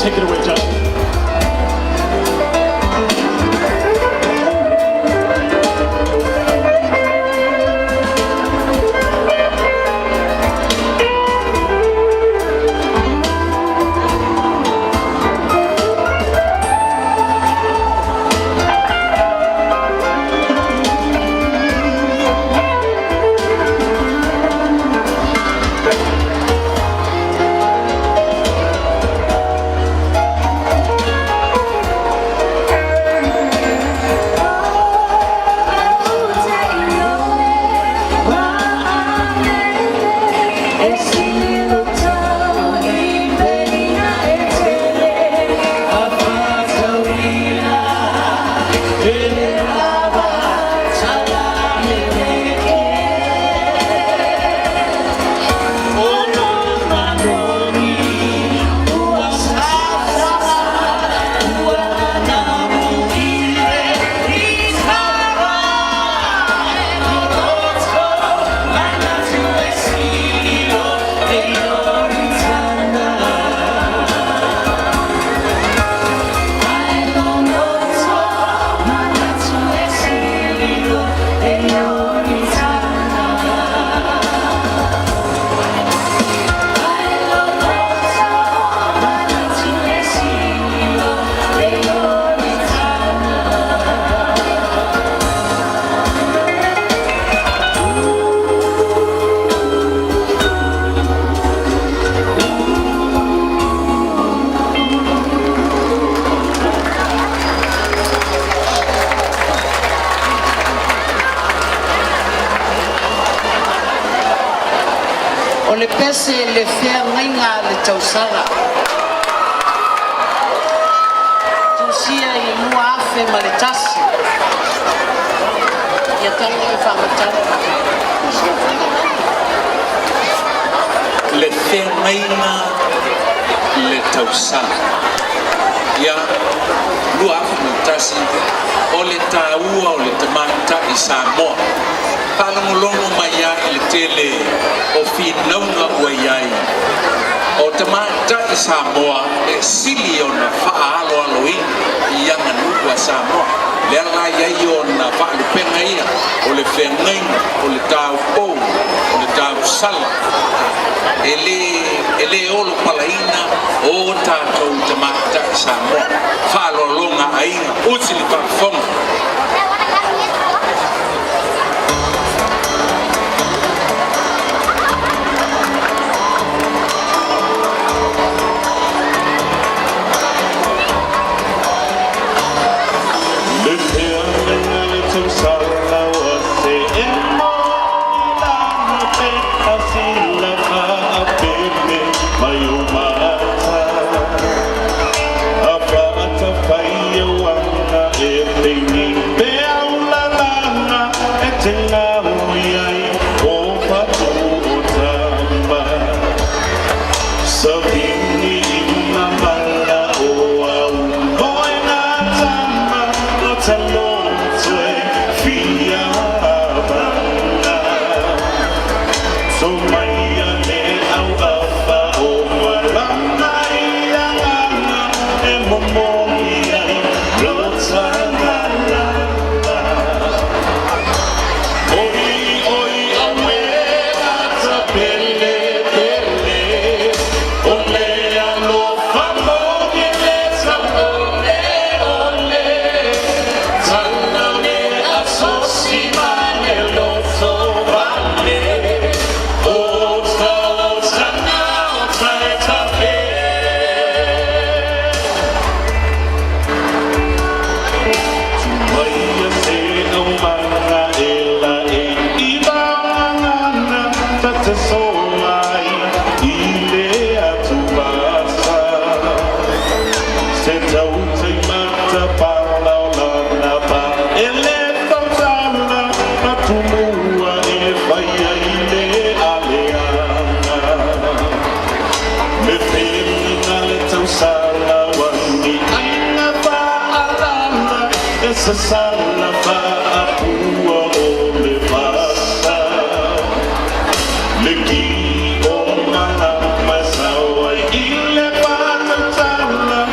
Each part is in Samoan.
Take it away, Justin. O le pese le feagaiga a le tausala. Tusia i le 2001. Ia tago le faamatala. Le feagaiga le tausala ia 2001 o le tāua o le tamaitai Samoa faalogologo mai ai le tele o finauga ua i ai o tamaitai Samoa e sili ona faaaloaloina i aganuu a Samoa lea la i ai ona faalupega ia o le feagaiga o le taupou o le tausala e lē e lē olo palaina o tatou tamaitai Samoa faaaloaloga aiga usi le faafofoga. Le feagaiga le tausala ua see lana pe asila faapele mai o mata afaatafai auaga e teini pe aulalana e te gaoi ai o fatu o tama savini ina mala o au moe tama o taloto e fia avana so mai le au afa o malama ia ngana e momomi ai lo tangalala. Oi oi awe ata pele pele o le alofa moni le tauole ole tala le asosi ma le loto vale o tau tana o tae tape. Maia se au mana e la e i vangana ta so mai i le atu asa se tau te mata pala o lana pa e le fautala atumua e whaia i le aleanga me whenga le tausala wa ni aina fa'alala e sasala fa'apua o le vasa le ki o malama sau ai i le fa'atautala.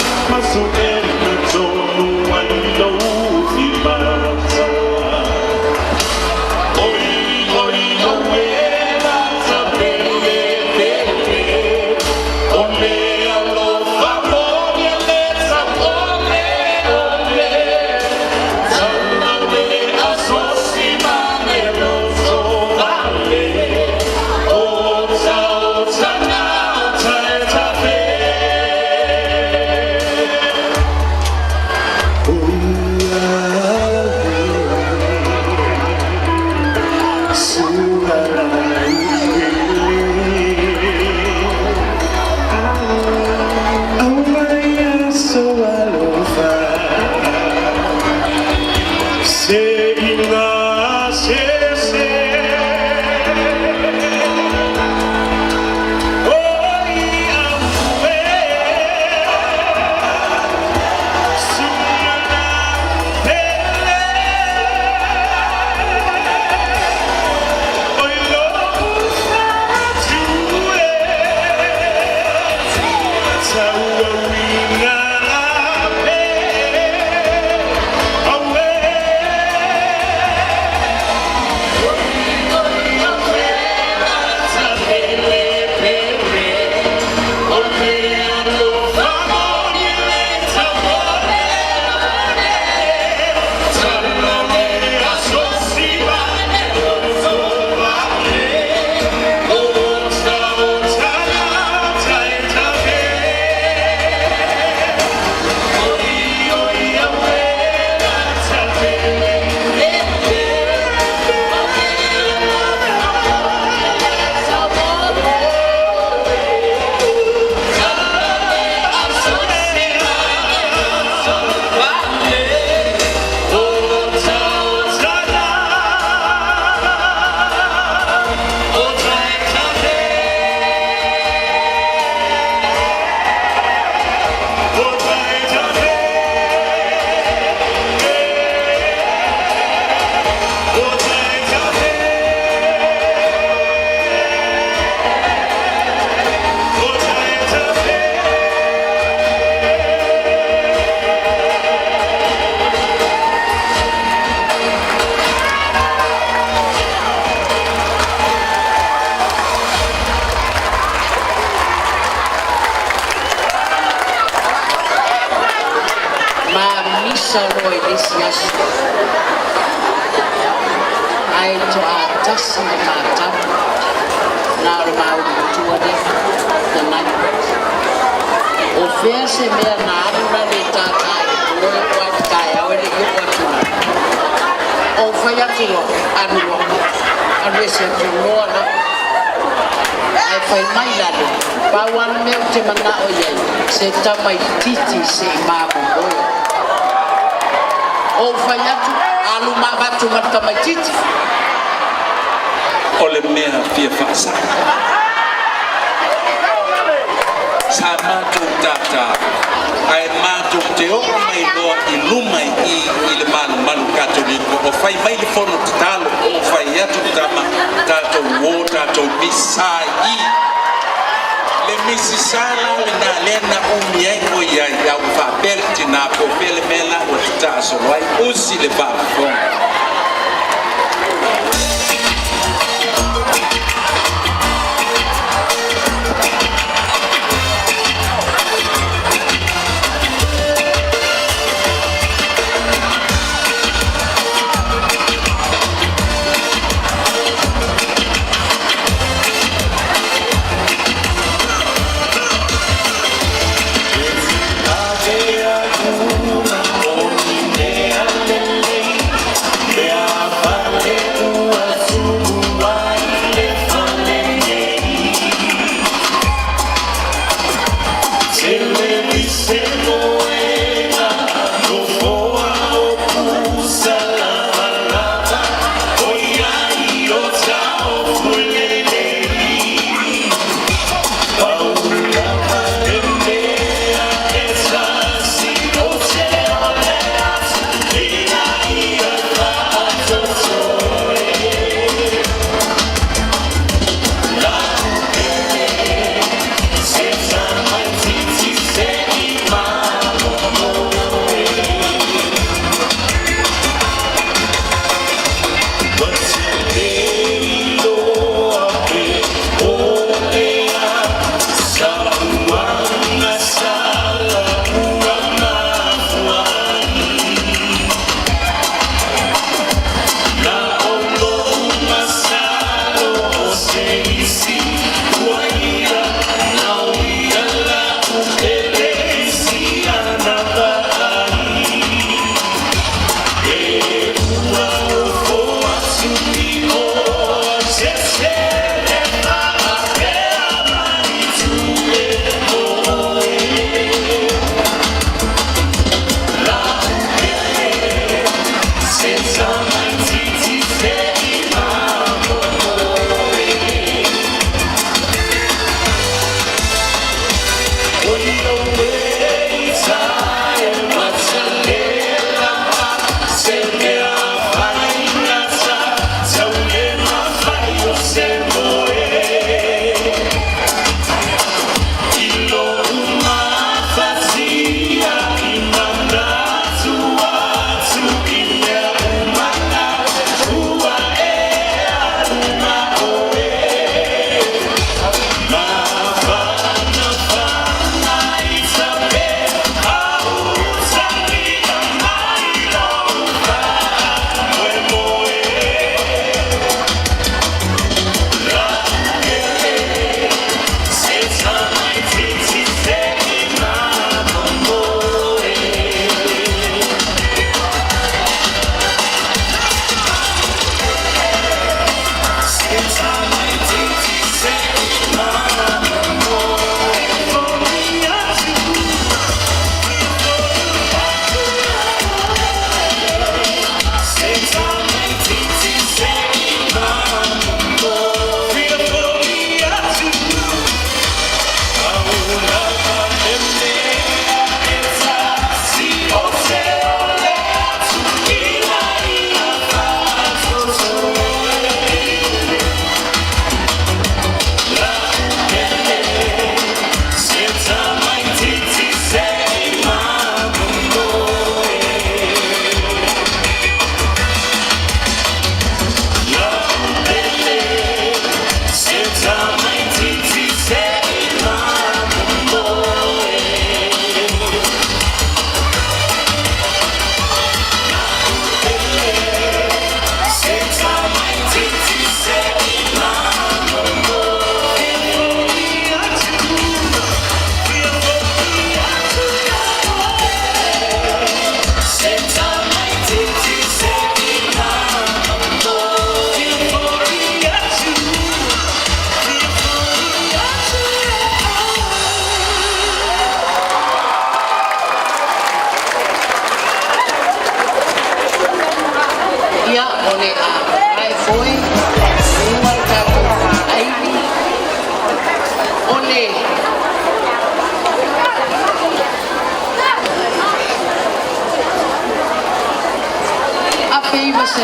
tutusa loa i le isi aso, ae toatasi le matau, na o le mauli matua lea fetalai. O fea se mea na alu la le tātā i le po e oo lava i le taeao e le i oo atu lava. Ou fai atu loa, alu loa, alu ese atu loa lava. Ae fai mai lalo, pau lava le mea ou te manao i ai, se tamaitiiti se i mamomoe. Ou fai atu, alu ma avatu ma le tamaitiiti. O le mea fia faasa'o sa matou tātā ae matou te oo mai loa i luma i i i le malumalu Katoliko o fai mai le fono tatalo o fai atu tama tatou o tatou misa i le misi sala lena lea na umi ai o iai au faapea le tinā po o fea le mea la ua tataasolo ai usi le faafofoga.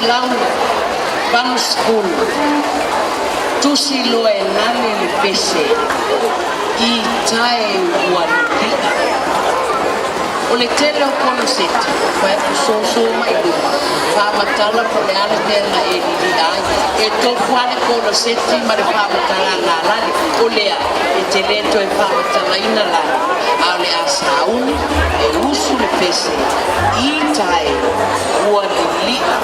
1980, tusi loa e lale le pese i tae ua lili'a. O le tele o koloseti soso mai luma faamatala po o le a le mea na e lili'a ai. E tofu lava le koloseti ma le faamatalaga a lale. O lea e te le toe faamatalaina lale, a o le a sauni e usu le pese i tae ua lili'a.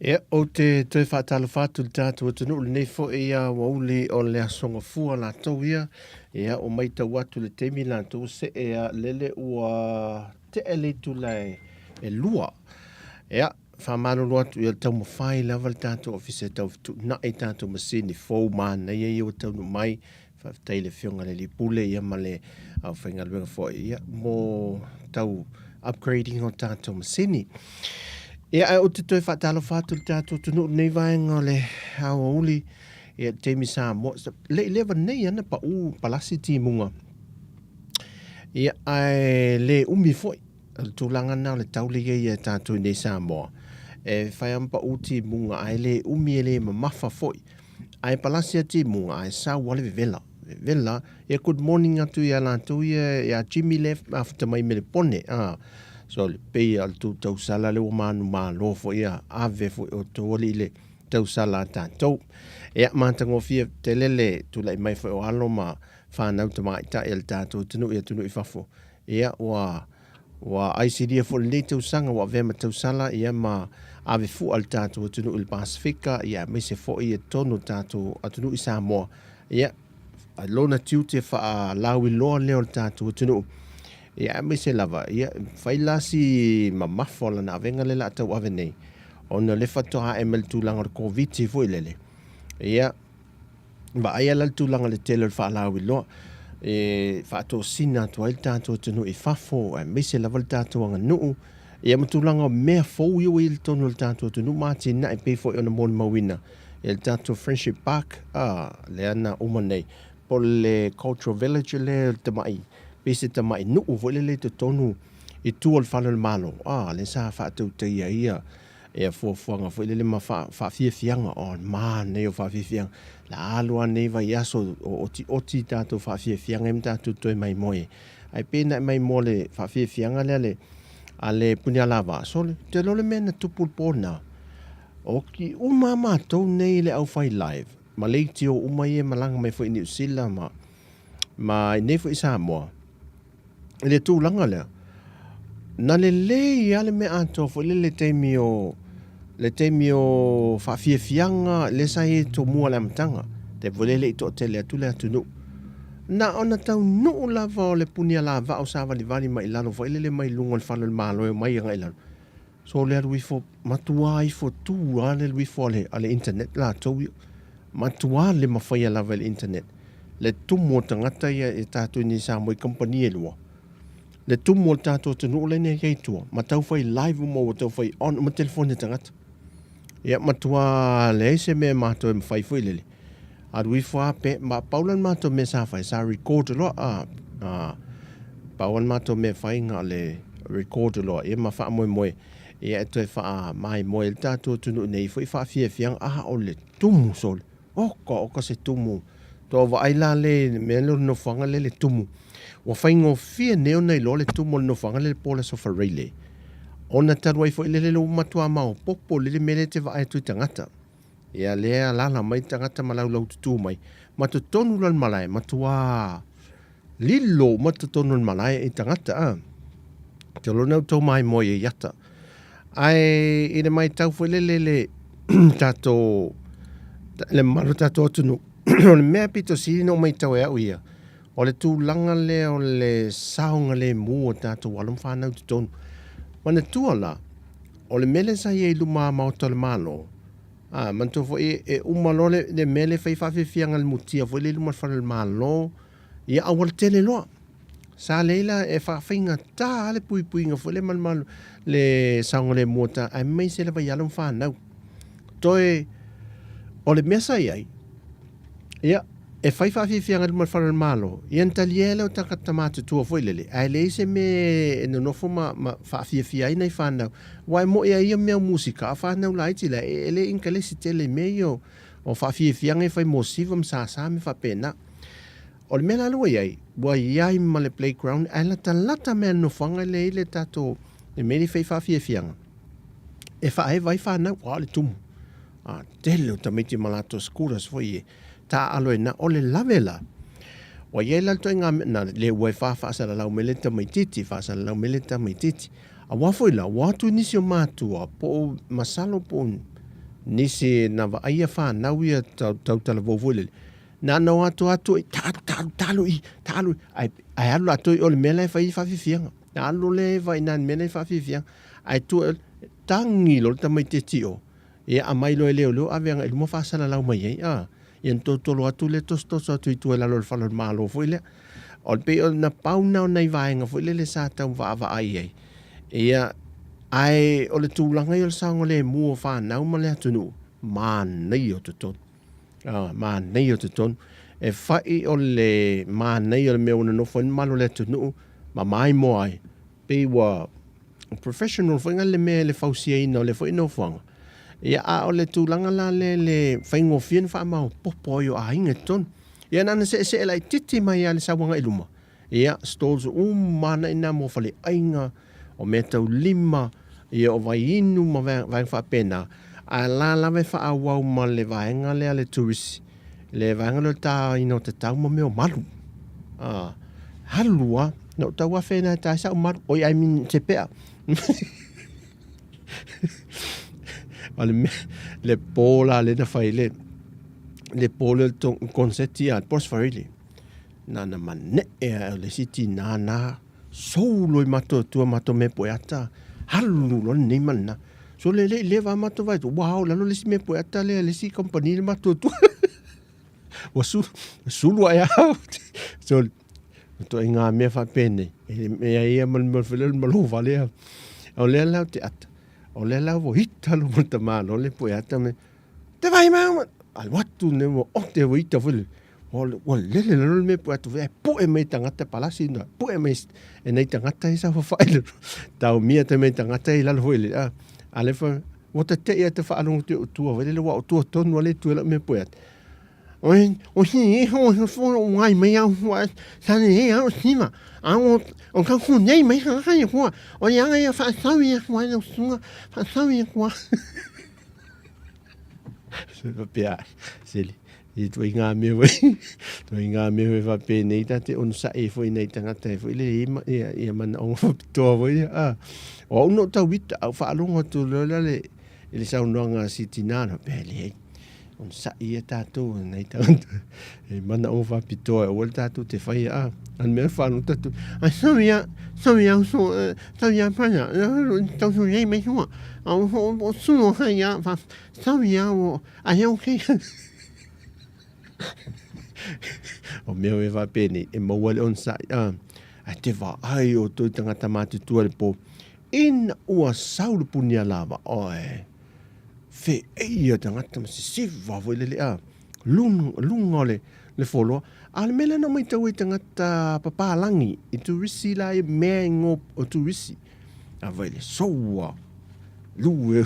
Ia, ou te toe faatalofa atu i le tatou atunuu lenei foi ia aoauli o le Aso Gafua latou ia. Ia, ua matau atu i le taimi latou see a lele ua tea le itula e 2. Ia, faamalulu atu ia taumafai lava le tatou ofisa e tau fetuunai tatou masini fou manaia ia ua taunuu mai. Faafetai i le Afioga i le Alii Pule ia ma le aufaigaluega foi ia mo tau upgrading o tatou masini. Ia, ae ou te toe faatalofa atu i le tatou atunuu i lenei vaega o le aoauli, ia le taimi Samoa. Le i leva nei ana pau palasi timuga. Ia, ae le umi foi. O le tulaga lena o le taule ia ia tatou i nei Samoa. E fai lava ma pau timuga ae le umi e le mamafa foi. Ae palasi a timuga ae sau lava le vevela. Vevela. Ia good morning atu ia latou ia ia Jimmy le afuta mai Melepone. Ah, so le pei o le tou tausala le ua manumalo foi ia ave foi outou alii le tausala a tatou. Ia matagofie tele le tulai mai foi o alo ma fanau tamaitai a le tatou atunuu i atunuu i fafo. Ia ua Ua aisilia foi lenei tausaga ua avea ma tausala ia ma ave fua le tatou atunuu i le Pasefika ia aemaise foi i totonu o le tatou atunuu i Samoa. Ia lona tiute faalauiloa lea o le tatou atunuu. Ia aemaise lava ia fai la si mamafa o lana avega lea o le a tauave nei ona o lea faatoa ae mai le tulaga o le Koviti foi lele. Ia Vaaia la le tulaga i le tele o le faalauiloa e faatosina atu ai le tatou atunuu i fafo aemaise lava le tatou aganuu ia ma tulaga o mea fou ia ua i totonu o le tatou atunuu ma atinae pei foi ona molimauina e le tatou Friendship Park a lea na uma nei po o le Cultural Village lea le tamai pei se tamai nuu foi lele i totonu i tua o le fale o le Malo a lea sa faatautaia ia Ia fuafuaga foi lele ma faafiafiaga, o manaia o faafiafiaga. La alu lava nei vaiaso o otioti tatou faafiafiaga ma tatou toe maimoe. Ae pei na e maimoa le faafiafiaga lea le a le Punialavaa, sole, te iloa le mea na tupu le po lena, oti uma lava matou nei le aufai live ma leitio uma ia e malaga mai foi i Niu Sila ma ma i inei foi i Samoa, i le tulaga lea, na lelei lava le mea atoa foi lele i le taimi o le taimi o faafiafiaga lea sa i ai tomua i le amataga, taimi foi lea e le i toatele atu le atunuu. Na ona taunuu lava o le punialavaa o savalivali mai i lalo foi lele mai luga o le fale o le Malo e omai agai i lalo, Sole alu ifo, matua ifo tu lava le alu ifo a le internet latou ia. Matua le mafaia lava e le internet. Le tumu o tagata ia e tatou i nei Samoa i kamupani e lua. Le tumu o le tatou atunuu lea nei i tua, ma tau fai live uma ua tau fai on uma telefoni a tagata. Ia matua leai se mea matou e mafai foi lele. Alu ifo a pe, ma pau la le matou mea sa fai, sa record loa, a, a, pau le matou mea fai na o le record loa, ia ma faamoemoe, ia e toe faamaimoe le tatou atunuu nei foi faafiafiaga, a o le tumu sole, oka oka se tumu, toa vaai la le mea lea o le nofoaga lea le tumu, ua faigofie nei ona iloa le tumu o le nofoaga lea le po o le Aso Faraile, ona talu ai foi lele ua matua maopoopo lele mea lea e te vaai atu i tagata. Ia lea alaala mai tagata ma laulaututu mai, ma totonu la le malae, matuā lilo uma totonu o le malae i tagata, a. Te lona outou maimoa i ata. Ae i le maitau foi lele le tatou, le mamalu o tatou atunuu, o le mea pito sili ona ou maitau e au ia, o le tulaga lea o le saogalemu o tatou alo ma fanau i totonu. Manatua la, o le mea lea sa i ai i luma Maota o le Malo, a, manatua foi e uma loa le, le mea lea e fai faafiafiaga i le mutia foi lea i luma o le fale o le Malo, ia aualatele loa. Sa leai la e faafaigata lava le puipuiga foi lea ma le malu, le saogalemu o ta, aemaise lava i alo ma fanau. Toe, o le mea sa i ai, Ia, e fai faafiafiaga i luma o le fale o le Malo, ia ona talia lea o tagata matutua foi lele, ae leai se mea e nonofo ma, ma faafiafia ai nai fanau. Aua e moni a ia mea o musika, a o fanau laiti la, e, e le inkalesi tele i mea ia o, o faafiafiaga e fai mo siva ma sasa ma mea faapena. O le mea la lea ua i ai, ua i ai ma le playground, ae latalata mai lava i le nofoaga lea e i ai le tatou, le mea lea e fai faafiafiaga, e faaeva ai fanau, a o le tumu. A tele o tamaiti ma latou scooters foi e taaalo ai na. O le lave la, ua i ai la le ituaiga mea, na le ua e faafasalalau mai le tamaitiiti, faasalalau mai le tamaitiiti. Aua foi la, ua o atu nisi o matua, po o masalo po o Nisi na vaaia fanau ia tau talavou foi lele, na ona o atu atu i talu talu talu i talu ae ae alu latou i o le mea la e fai ai faafiafiaga. Na alu lea e vaai i na mea la e faafiafiaga ae tua tagi loa le tamaitiiti o ia aumai loa e leoleo ave agai i luma faasalalau mai ai a. Ia ona tolotolo atu lea tosotoso atu i tua i lalo o le fale o le Malo foi lea. O le pei o na pau na o nai vaega foi lele sa tau vaavaai ai. Ia, ae o le tulaga ia o le saogalemu o fanau ma le atunuu, manaia o totonu. Ah, manaia o totonu. E fai o le manaia o le mea ua nonofo ai le mamalu o le atunuu ma maimoa ai, pei ua professional foi le mea i le fausiaina o lea foi nofoaga. Ia, a o le tulaga la lea i le faigofie ona faamaopoopo ai o aiga i totonu. Ia na ona seesee laitiiti mai lava i le sau agai i luma. Ia, stalls uma lava na i ina mo faleaiga, o meataulima, ia o vaiinu ma vaega faapena, ae la lava e faaauau ma le vaega lea a le turisi, le vaega lea o le taina o tatau ma mea o malu. A, alu lava, na ou tau afe ai e ta ai sau malu, oi I mean se pea. O le mea, le po la lea na fai le, le po lea o le konseti a Boss Farili. Na na manee ae o le isi tinā na sou loa i matou tua matou mea pueata alu loa lenei ma lena. So le le i leva a matou vaai atu ua ao i lalo le isi mea pueata lea le isi kamupani le matou tua. Ua sulu, sulu ae a. So ituaiga mea faapenei, e mea ia ma le mea foi lea o le malo vale a. O lea la ou te ata, o lea la ua ita loa ma le tamaloa le pueata me, te vai mai ma, alu atu nei ua ote ua ita foi le, ua lele lalo le mea pueata foi ae pue mai tagata palasi na, pue mai e nai tagata ia sa fafa'i le taumia tai mai tagata i lalo foi le, a, a lea fa, ua tate'i a te faalogo atu i ou tua foi lele, ua ou tua tonu a le tua i lau mea pueata. Oi, o si e ho ho fo o ai mai au hua sa le e au sima. A o o ka ku nei mai ha ha hua. O ia ia fa sau ia hua ia sunga fa sau ia hua. Se pa pea seli. I tu i ngā mea foi. Tu i ngā mea foi fa pēnei ta te onu sa e foi nei tangata e foi le e ma ia ia mana onga fa pitoa foi. A o au no tau ita au whaalongo atu lola le i le saunoaga a si tinā na pea leai. Onosai ia tātou e nai tagata e manaʻo faapitoa e aua le tātou te whai a an mea whānau tātou ai sau ia sau ia so sau ia paia tau so nei mai hua a o ho o su o hai ia fa sau ia o ai o ke o mea e whapene e maua le onosai a ai te vaai o toi tangata mātutua le pō ina ua sau le puni a lava oe Wheeia tagata ma sisiva foi lele a luga, luga o le, le foloa. A le mea lea na maitau ai tagata papalangi i turisi la e mea i ngo o turisi. A vai le soua, lue,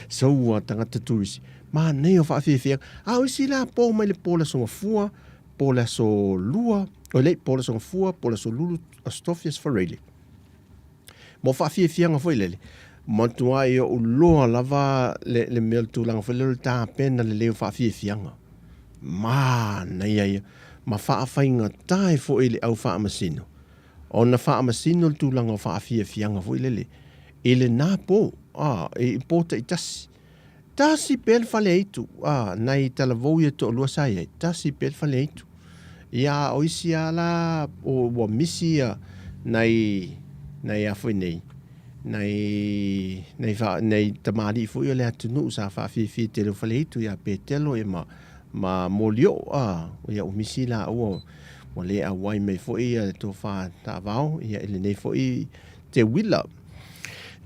soua tagata turisi. Manaia o faafiafiaga. A o isi la po mai le po le aso gafua, po le aso lua, oi lei, po le aso gafua, po le aso lulu, aso tofi, aso faraile. Mo faafiafiaga foi lele, matuai ou loa lava le, le mea o le tulaga foi lele o le tapena lelei o faafiafiaga. Manaia ia, ma faafaigata ai foi i le au faamasino, ona faamasino le tulaga o faafiafiaga foi lele i lena po, a, i po taitasi. Tasi pea le fale aitu, a, nai talavou ia toalua sa i ai, tasi pea le fale aitu. Ia, a o isi a la, o, ua misi ia nai, nai a foi nei, nai, nai, fa, nai tamalii foi o le atunuu sa faafiafia i tele o fale aitu ia Petelo ia ma, ma Molioo, a, ia ua misi laua, ua le auai mai foi ia le tofa taavao, ia i lenei foi teuila.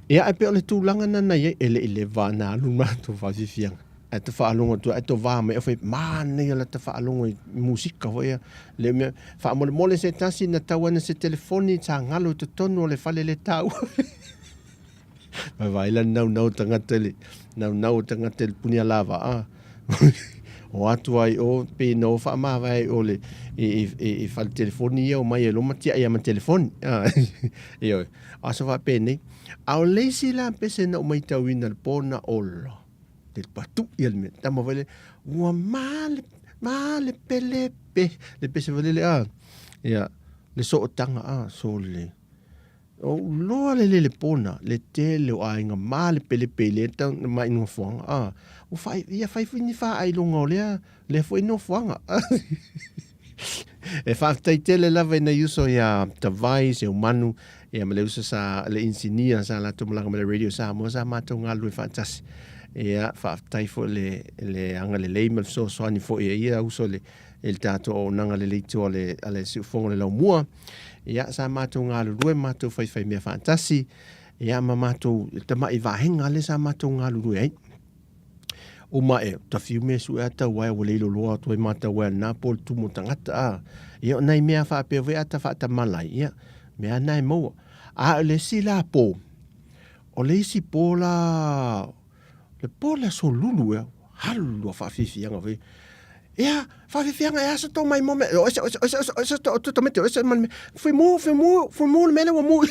Ia, ae pei o le tulaga lena na i ai, e le i leva ana alu le matou faafiafiaga. Ae ta faalogo atu, ae to va mai au fai, manaia lata faalogo i musika foi ia. Le mea, faamolemole se tasi na tau ana se telefoni sa galo i totonu o le fale le taua. Vaevae la le naunau o tagata i le, naunau o tagata i le punialava, a. O atu ai o, pei na o faamavae ai o le, i, i, i, i fale telefoni ia o mai e loma tiai a ma telefoni. A, ioe. Aso faapenei. A o le isi la pese na ou maitauina le po na ola, te patuʻi a le mea, tama foi le, ua male, male pele pe, le pese foi lele, a, ia, le sootaga, a, sole. O loa le lele pona, le tele o aiga ma le pelepe i lea tau mai nofoaga, a. Ua fai, ia fai foi ni faailoga o lea, lea foi nofoaga. E faafetai tele lava i nai uso ia Tavai, Seumanu, ia ma le uso sa, le inisinia sa latou malaga mai le Radio Samoa sa matou galulue faatasi. Ia, faafetai foi le, le agalelei ma le fesoasoani foi e ia uso i le, i le tatou auaunaga le leitioa a le, a le Siufogo o le Laumua. Ia, sa matou galulue ma matou faifaimea faatasi, ia ma matou, le tamai vaega lea sa matou galulue ai. Uma e, tafiu mea sue a tau ai, ua le iloloa atu ai matau ai na po le tumu o tagata a. Ia o nai mea faapea foi a ta faatamala ai, ia, mea na e maua. A o le isi la po, o le isi po la, le po le aso lulu ea, alu a faafiafiaga foi. Ia, faafiafiaga e aso tō mai mo mea, o ese, o ese, o ese, o ese, o te mete, o ese, ma le mea, fui mu, fui mu, fui mu le mea lea ua mu.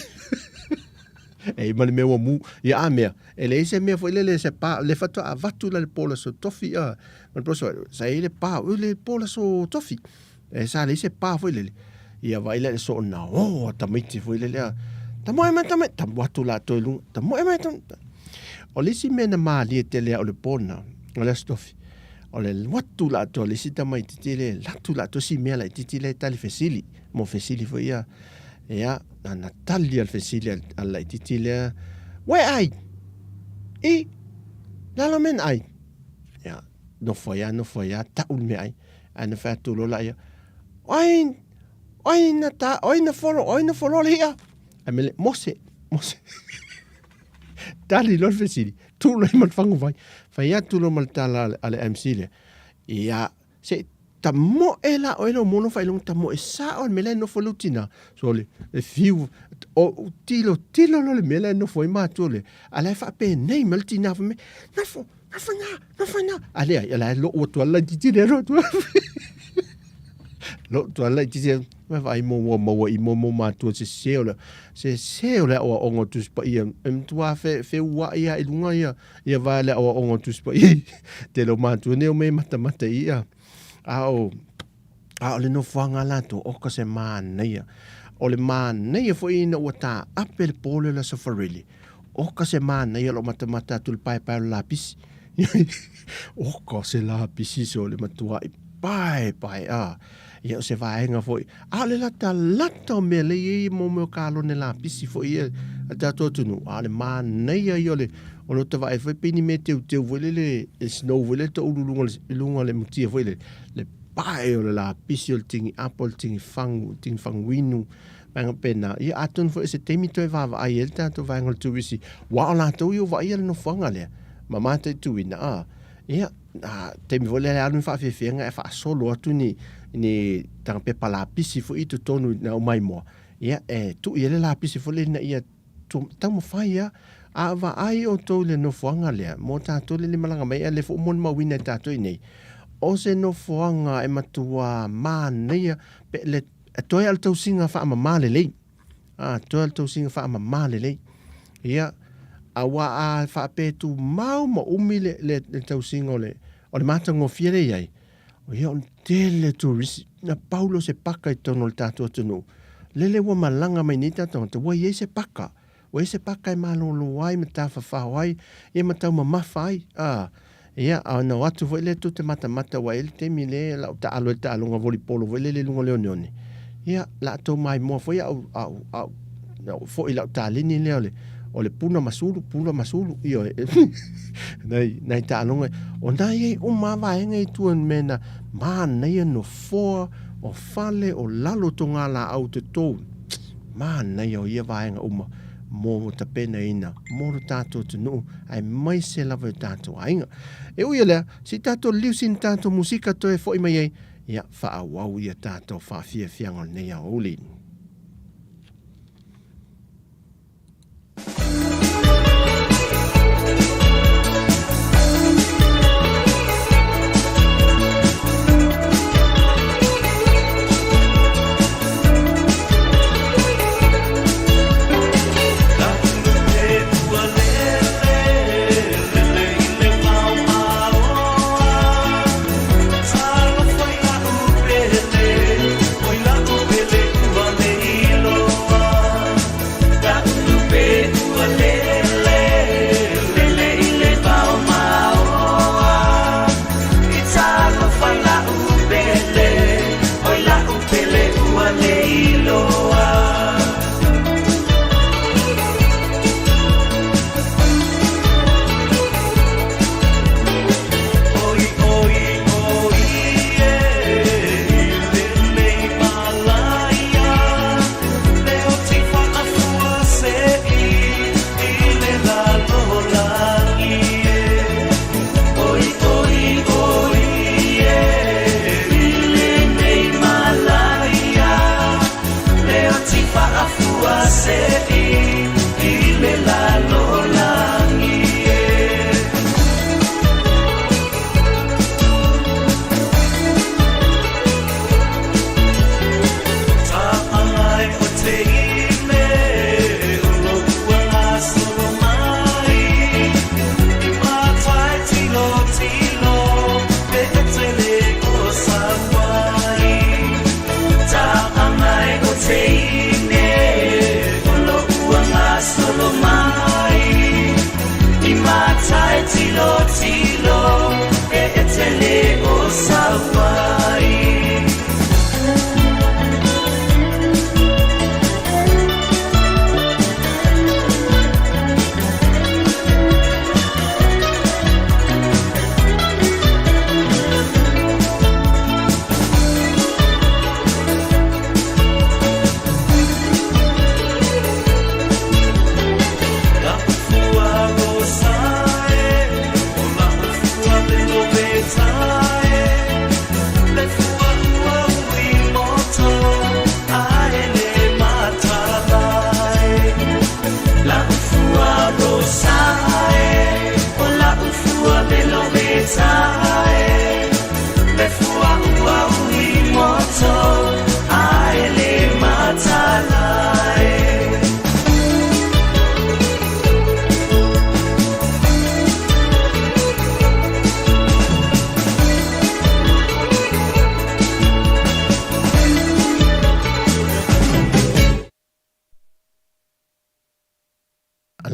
E ma le mea ua mu. Ia a mea, e leai se mea foi lele se pa, le faatoa avatu la le po o le aso tofi, a, ma le po aso, sa i ai le pa, ui le po o le aso tofi. E sa leai se pa foi lele. Ia vaai la i le soona o a tamaiti foi lele, a, tamoe mai, tamoe, tamu atu latou i luga, tamoe mai, tamoe. O le isi mea na malie tele au i le po lena, o le aso tofi, o le alu atu latou a le isi tamaititi lea, alu atu latou si mea laititi lea e tali fesili, mo fesili foi ia. Ia, na na tali a le fesili a le laititi lea, Ua e ai? I, lalo mea na ai? Ia, nofo ai lava, nofo ai lava, tau le meaai. Ae na fai atu loa laia, O ai, o ai na ta, o ai na folo, o ai na foloa le i'a? Ae mele, Mose, Mose. Tali loa le fesili, tuu loa ma le faguvai. Fai atu loa ma le tala a le MC lea, ia, se i tamoe la oe lou mono faailoga, tamoe sao le mea la e nofo ai lou tina. So le, le fiu, o tilotilo loa le mea la e nofo ai matua le, a la e faapenei mai le tina fai mai, nofo, nofo i ina, nofo i ina. A leai, o la e lou atu lava le laitiiti lea, lou atu lou atu lava le laitiiti lea, ma vaai mo ua maua i mo mo matua se se o le, se se o le aoaoga o Tusi Paia. E matua fe, feua'i lava i luga ia, ia vae le aoaoga o Tusi Paia. Tele o matua nei o me matamata i ia. A o, a o le nofoaga a latou, oka se manaia. O le manaia foi ina ua taape le po lea o le Aso Faraile, oka se manaia o lou matamata atu i le paepae o le lapisi. Oka se lapisi se o le matua'i paepae a. Ia o se vaega foi, a o le latalata o mea lea e i ai mo mea o kalone lapisi foi ia a le tatou atunuu, a o le manaia ia o le o le ota vaai foi pei ni mea teuteu foi lele e snow foi lele toulu i luga i luga o le mutia foi lele, le pae o le lapisi o le tini apo, o le tini fagu, tini faguinu, vaega faapena. Ia atonu foi o se taimi toe vaavaai ai le tatou vaega o le turisi, aua o latou ia ua vaaia le nofoaga lea ma mataituina, a, ia, a, taimi foi lea e alu ni faafiafiaga e faasolo atu ni, ni taga pepa lapisi foi i totonu na aumai moa, ia, e tuu i ai le lapisi foi lea ina ia taumafai lava. A vaai outou i le nofoaga lea, mo tatou le malaga mai, a o lea foi ua molimauina e tatou i inei, o se nofoaga e matua manaia pe le toe lava o le tausiga faamama lelei. A, toe lava o le tausiga faamama lelei. Ia, aua a faapea e tumau ma umi le, le, le tausiga o le, o le matagofie lea e i ai, ia o le tele turisi, na pau lea o se paka i totonu o le tatou atunuu, lele ua malaga mai nei tatou tagata, ua i ai se paka, ua i ai se paka e malolo ai ma tafafao ai, ia ma taumamafa ai, a, ia, a ona o atu foi lea tou te matamata ua i ai le taimi lea la u taalo ai le taaloga volipolo foi lele i luga o le oneone, ia, la a tou maimoa foi a ou, a ou, a ou, a ou foi i lau taleni lea o le, o le puna ma sulu, puna ma sulu, ioe, nai, nai taaloga, o nā i ai uma lava vaega i tua i mea na manaia nofoa, o fale, o lalo o togalaau toto, manaia o ia vaega uma mo tapenaina mo lo tatou atunuu aemaise lava i o tatou aiga. E ui o lea, se i tatou liliu sina tatou musika toe foi mai ai, ia faaauau ia tatou faafiafiaga o lenei aoauli.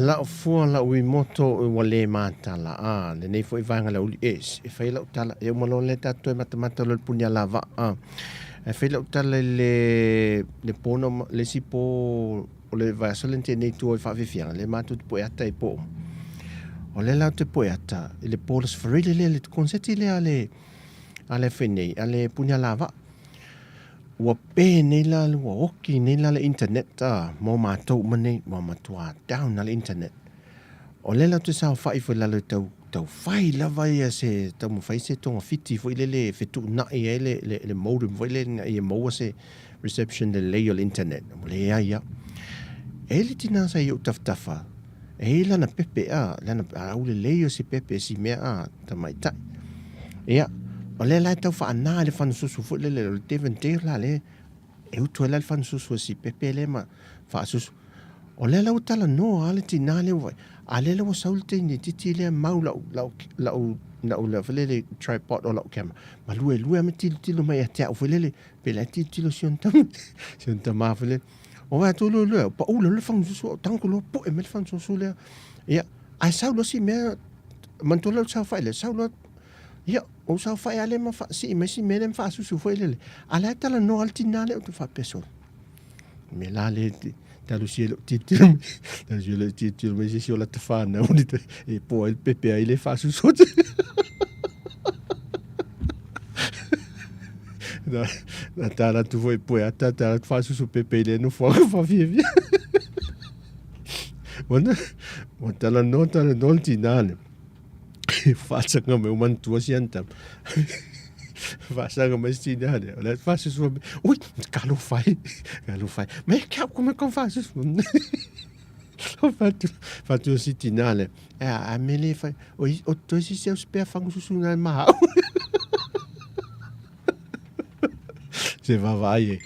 Lau fua lau imoto ua le matala a lenei foi vaega le auli e e fai lau tala e uma loa lea tatou toe matamata loa i le puni alavaa a e fai lau tala i le le po na le isi po o le vaiaso lea na tea nei i tua i faafiafiaga lea matou te poe ata i po uma o lea la ou te poe ata i le po o le Aso Faraile lea le koneseti lea a le a le fai nei a le puni alavaa Ua pe nei la, ua oki nei la le internet a mo matou uma nei, ua matua down lava le internet. O lea la ou te saofai foi i lalo e tau, tau fai lava ia se, taumafai se togafiti foi lele e fetuunai ai le, le, le modem foi lele ina ia maua se reception lelei o le internet. Ua leai lava. E i ai le tina sa i ou tafatafa, e i ai lana pepe a, lana aulelei o se pepe si mea a, tamaitai. Ia, o lea la e tau faana i le fanususu foi lele, o le Devon Dale la lea e utu ai la le fanususu a si pepe lea ma faasusu. O lea la ua talanoa lava le tina lea ua vaai, a lea la ua sau le teine itiiti lea mau lau, lau, lau, lau, lau foi lele tripod o lau camera, ma luelue lava ma tilotilo mai ia te au foi lele, pe la e tilotilo si ona tama, si ona tama foi lele. O vaai atu luelue, pau loa le fanususu, ou tago loa pue mai le fanususu lea. Ia, ae sau loa si mea manatua lea o le saofai lea, sau loa, ia, ou saofai lava lea ma sii mai si mea lea ma faasusu foi lele. A o la e talanoa lava le tina lea, ou te faapea, sole, o le mea la lea talosia i lou tilotilo mai, talosia i lou tilotilo mai se isi o lata fanau e po ai le pepe ai lea e faasusu atu. Na, na tala atu foi poe ata, tala atu faasusu pepe i lea nofoaga faafiafia. Ua, ua talanoa, talanoa le tina lea. Faasaga mai, ua manatua si ana tama. Faasaga mai si tina lea. O lea faasusu mai, ui, talofa e, talofa e. Mai ke au kuma kau faasusu. Fatu, fatu si tina lea. E a, a mele fai, o, o toi si seu spea fangususu nai ma au. Se vaavaai e.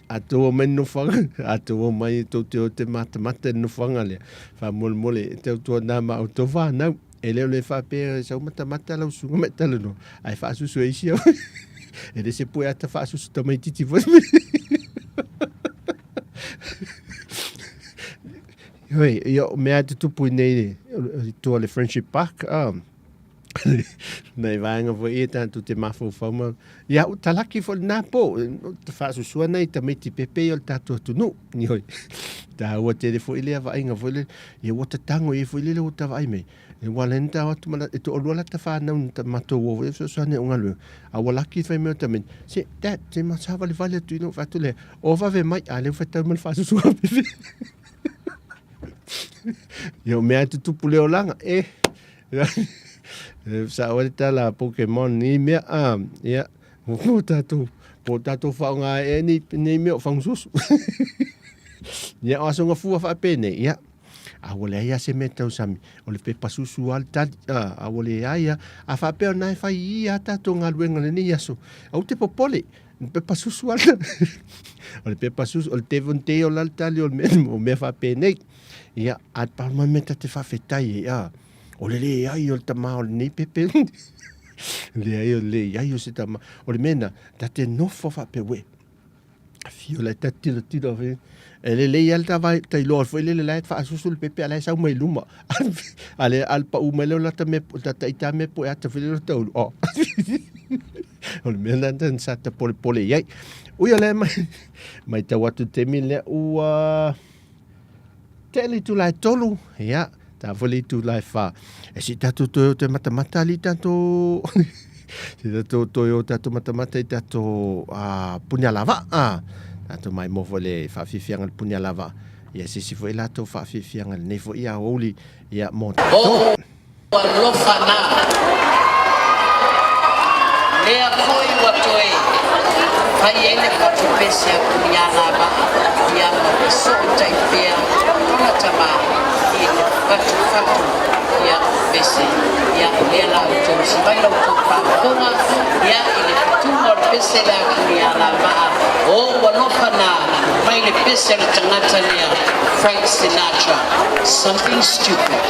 A tou omai i le nofoaga, a tou omai tou te o te matamata i le nofoaga lea, faamolemole e tautuana ma outou fanau. E le o le faapea e sau matamata lau susuga ma e talanoa, ae faasusu e isi au. E le se pue ata faasusu tamaitiiti foi. Oi, ia, o mea e tutupu i nei i tua o le Friendship Park, ah, Nei vaega foi ia tatou te mafaufau ma ia ua talaki foi lena po te faasusua nei tamaiti pepe ia o le tatou atunuu ioe taua tele foi lea vaaiga foi lele ia ua tatago ia foi lele ua ta vaai mai e ua lena ta o atu ma e toalua lata fanau na matou o foi e fesoasoani au galuega a ua laki fai mai o tamaiti se dad se ma savalivali atu i lou fai atu lea o vave mai a lea ua faitau mai le faasusua pepe ia o mea e tutupu le olaga e Sao ai le tala a Pokemon ni mea a ia mo tatou po tatou faaaoga ai ea nei, nei mea o fagususu. Ia o aso gafua faapenei ia a ua leai lava se mea e tausami o le pepa susu lava le tali a, a ua leai lava a faapea o lena e fai i a tatou galuega i lenei aso aua te popole le pepa susu lava o le pepa susu o le Devon Day o la le tali o le mea o mea faapenei. Ia a pau mai mea ta te faafetai ai a O le leai o le tama o lenei pepe. Leai o le leai o se tama. O le mea na, ta te nofo faapea, uē, afio la e ta tilotilo foi. E lelei lava le ta vaai, ta iloa foi lele la e faasusu le pepe a la e sau mai luma. A le, a le pau mai lea o lata mea, lata ita mea poe ata foi lele o taulu. Oh. O le mea lena sa ta polepole i ai. Ui o lea mai, matau atu i le taimi lea ua Tea le itula e tolu, ia, ta foi le itula e wha. E si tatou toe o te matamata li tatou... si tatou toe o tatou matamata i tatou puni alava. Tatou mai mo foi le whaafiafianga le puni alava. Ia se si foi latou whaafiafianga lenei foi ia ouli ia mo tatou. O alofa na. Fai ai le fatu pese a Punialavaa, ia ma fesootai pea lona tama i le fatufatu ia pese. Ia o lea la outou usi mai la outou faafofoga ia i le fetuga o le pese lea a Punialavaa, o ou alofa na mai le pese a le tagata lea Frank Sinatra, Something Stupid.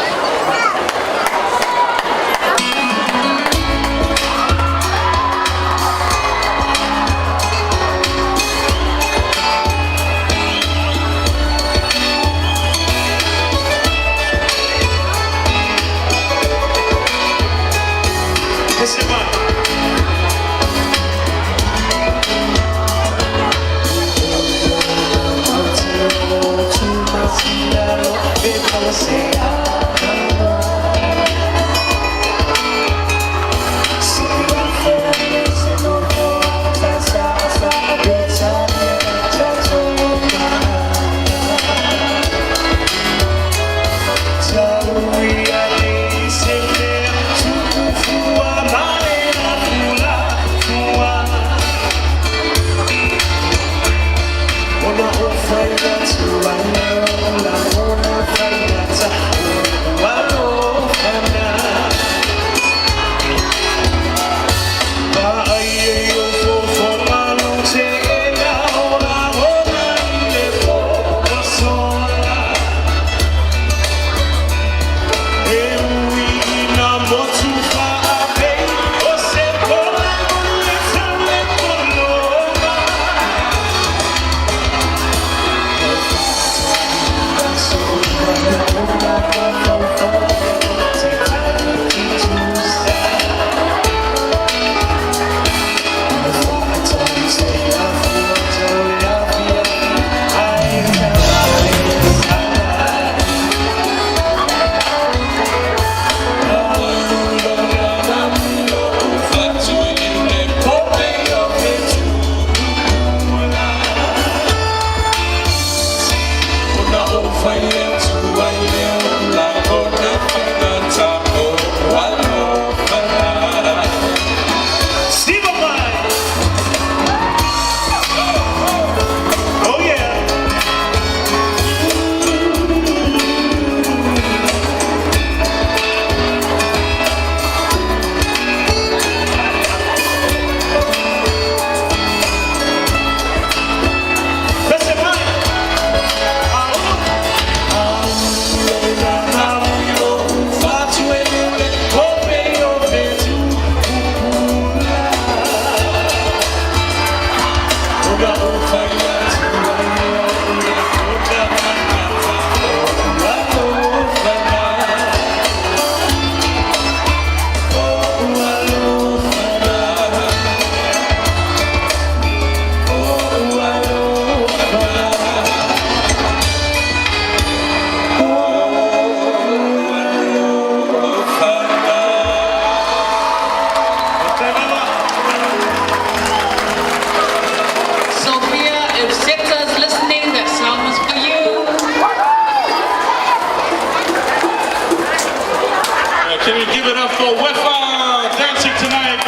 Sophia, if Seta's listening, that song is for you. Can we give it up for Wefa dancing tonight?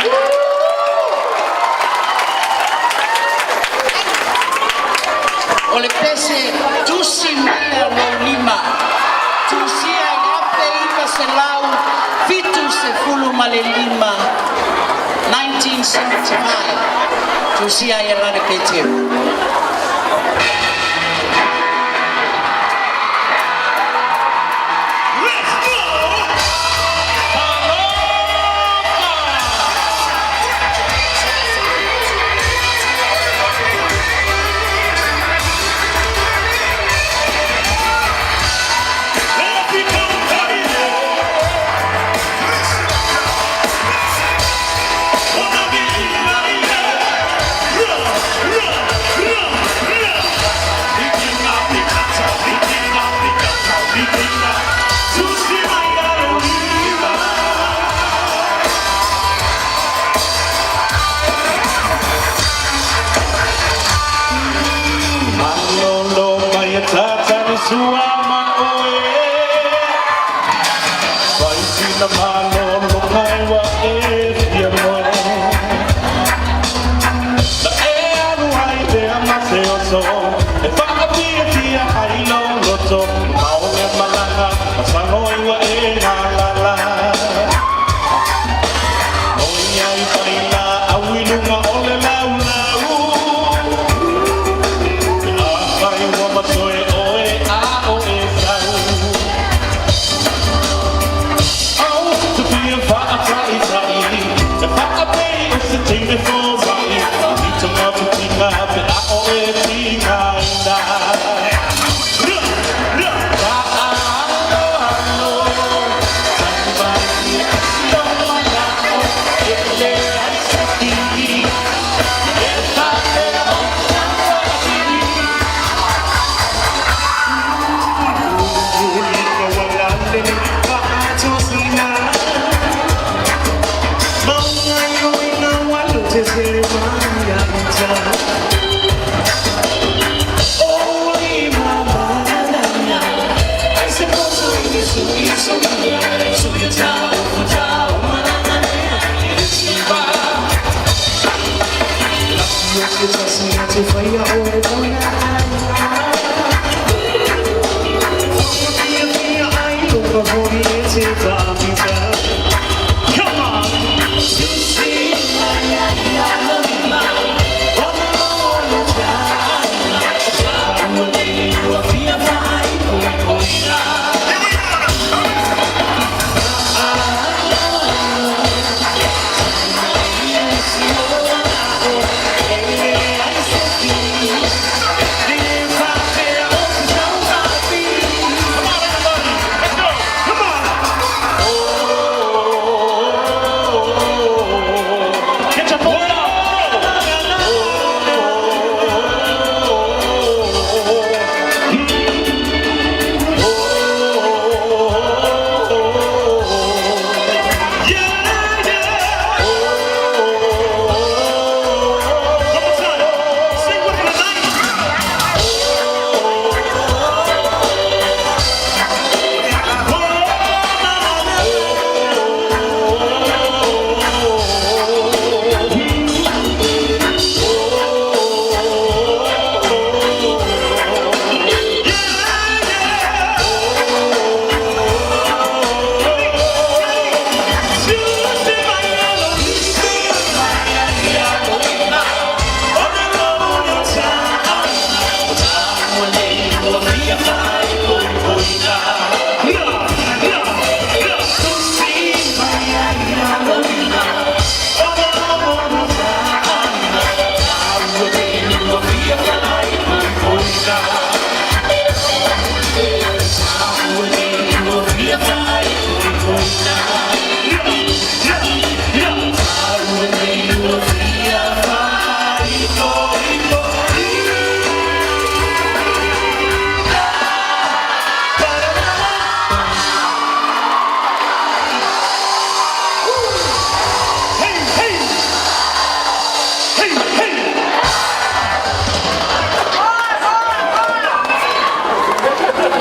O le pese tusi maia lou lima. Tusia i le 1975, 1975. Tusia i Lana Peteru.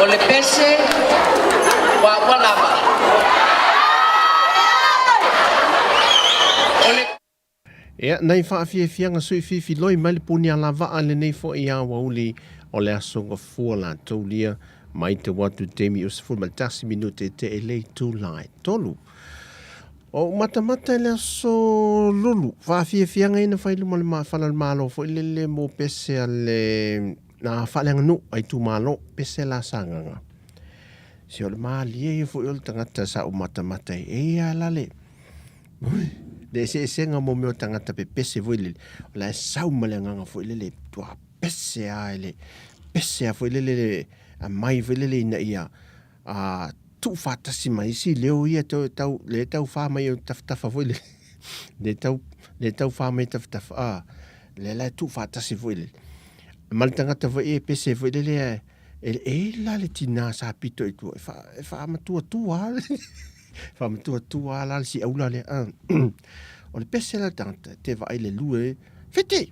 O le pese ua ua lava. O le. Ea, nai faafiafiaga sui fifiloi mai le puni alavaa lenei foi aoauli o le Aso Gafua latou lia mai te watu taimi o 11 minute te e le itula e tolu. O ou matamata i le aso lulu, faafiafiaga ia na fai i luma o le fala o le Malo foi lele mo pese a le na faaleaganuu a itumalo, pese la Sagaga. Se o le malie ia foi o le tagata sa ou matamata ai, e ia la le, le eseesega mo mea o tagata pepese foi lele, o la e sau ma le agaga foi lele, tua pese lava i le, pese lava foi lele le aumai foi lele ina ia a tuufaatasi ma isi leo ia tau, tau, le tau fa mai o tafatafa foi le, le tau, le tau fa mai tafatafa, a, le la e tuufaatasi foi le, ma le tagata foi e pese foi lele e, e, e la le tinā sa pito i tua, e wha, e whaamatuatua a, whaamatuatua a la le si aula lea, a, o le pese la le tagata, te vaai le lue, Whiti!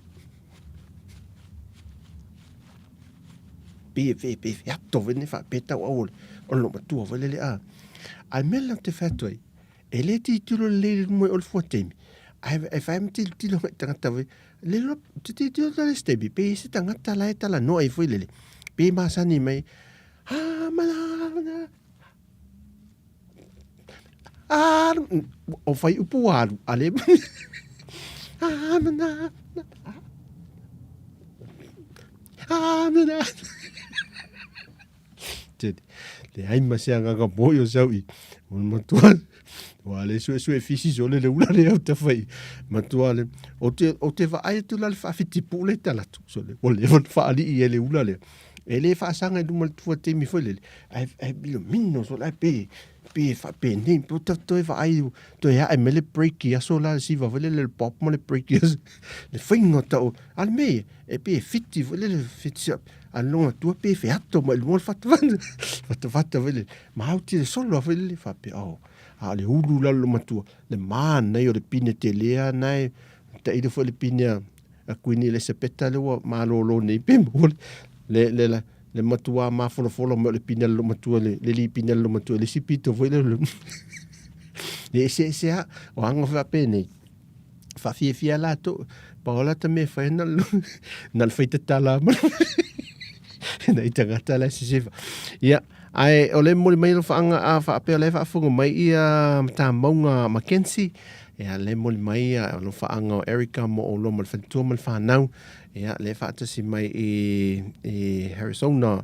Pe fe pe fe ato fe ne fa pe tau au o le matua foi lele a. Ai mea la te whatu ai. E le titilo le le mo o le fua teimi. Ai e whai ma titilo ngai tangata foi. Le lo te titilo la le stebi pe se tangata la e tala noa i foi lele. Pe masani mai. Ha mana mana. Alu o whai upu alu ale. Ha mana. Ah, Te, leai ma se agaga moi o sau i. O le matua, ua le suesue fisi sole le ula lea o tafai. Matua le, o te, o te vaai atu la le faafitipu le tala atu. Sole, ua leva ona faalii e le ula lea. E le faasaga i luma le tua taimi foi lele. Ae, ae minomino sole, ae pe, pe faapenei, pe o toe vaai, toe ae mai le break i aso la le siva foi lele le pop ma le break i aso. Le faiga o tau, a le mea ia, e pe fiti foi lele, fiti a le longa tua pe feato mai luma o le fatafata, fatafata foi lele. Ma au tele solo a foi lele, faapea, oh, a o le ulu la le matua, le manaia o le pine tele a nae, tailo foi le pine a, a Kuini Elisapeta le ua malolo nei pe maua le, le, le, le matua mafolafola mai o le pine a le matua, le, le li pine a le matua, le isi pito foi le, le eseese a, o aga faapenei. Faafiafia latou, pau la ta mea e fai na na le fai tatala ma nai tagata la e sesefa. Ia, ae o le momoli mai alofaanga a faapea o la e faafofoga mai ia Matamauga Mackenzie, ia le momoli mai ia alofaanga o Erica mo oulua ma le faletua ma le fanau, ia le faatasi mai i i Arizona,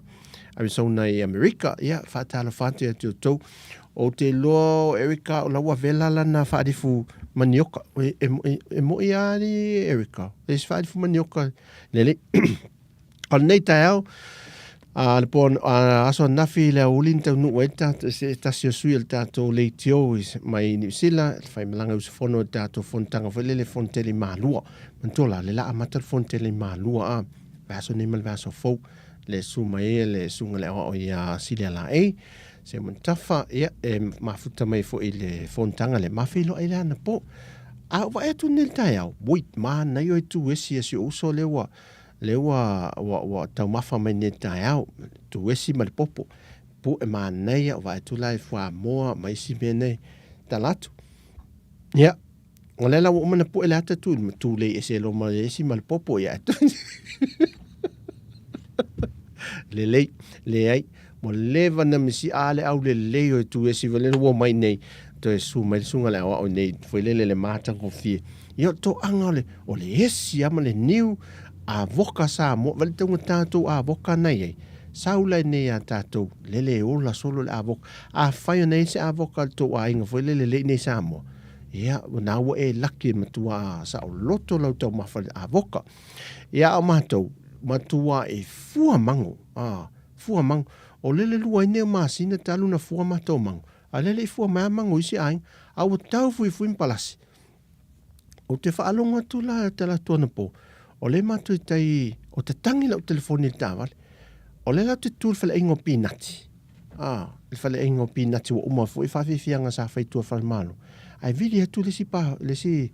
Arizona i Amerika. Ia faatalofa atu ia te outou. Ou te iloa o Erica o la ua vela lana faalifu manioka. E, e, e, e moi lava alii Erica. E isi faalifu manioka lelei. O lenei taeao, a le po a aso ananafi i le aoauli na taunuu ai le se tasi o sui o le tatou leitio mai Niu Sila, le faimalaga usufono i le tatou fonotaga foi lele Fonotele i Malua. Manatua la, le la amata le Fonotele i Malua a vaiaso nei ma le vaiaso fou le susu mai ai le susuga i le aoao ia Silia Laei. Seumanutafa, ia, e mafuta mai foi i le fonotaga lea, ma feiloai le anapo. A ou vaai atu nei i le taeao, ui, manaia o itu esi a si ou uso lea ua, lea ua, ua, ua taumafa mai nei i le taeao, itu esi ma le popo. Pu'e manaia, ou vaai atu la i fuamoa ma isi mea nei, tala atu. Ia, O lea la ua uma ona pue le ata tu, tulei ese loa ma le esi ma le popo ia Lelei, leai, ua leva ona misi a le aulelei o e tu esi foi lele ua omai nei, toe susu mai le susuga i le aoao nei foi lele le matagofie. Ia o le toaga o le, o le esi lava ma le niu avoka Samoa, vaai le taugata tou avoka na i ai, sau la nei ia tatou, lele e ola solo le avoka. Afai ona i ai se avoka a le tou aiga foi lele le i nei Samoa, Ia, na ua e laki e matua saoloto lau taumafa i le avoka. Ia, a o matou, matua e fua mango, a, fua mango. O lele lua ai nei o masina talu na fua matou mango, a lele i fua mai a mango i isi aiga, a ua tau fuifui ma palasi. Ou te faalogo atu la talaatu anapo, o lea matou i tai, o tatangi lau telefoni i le taavale. O lea la ou te tu i le faleaiga o Pinati. A, le faleaiga o pinati ua uma foi faafiafiaga sa fai i tua falemalo, ae vili atu le isi pa, le isi,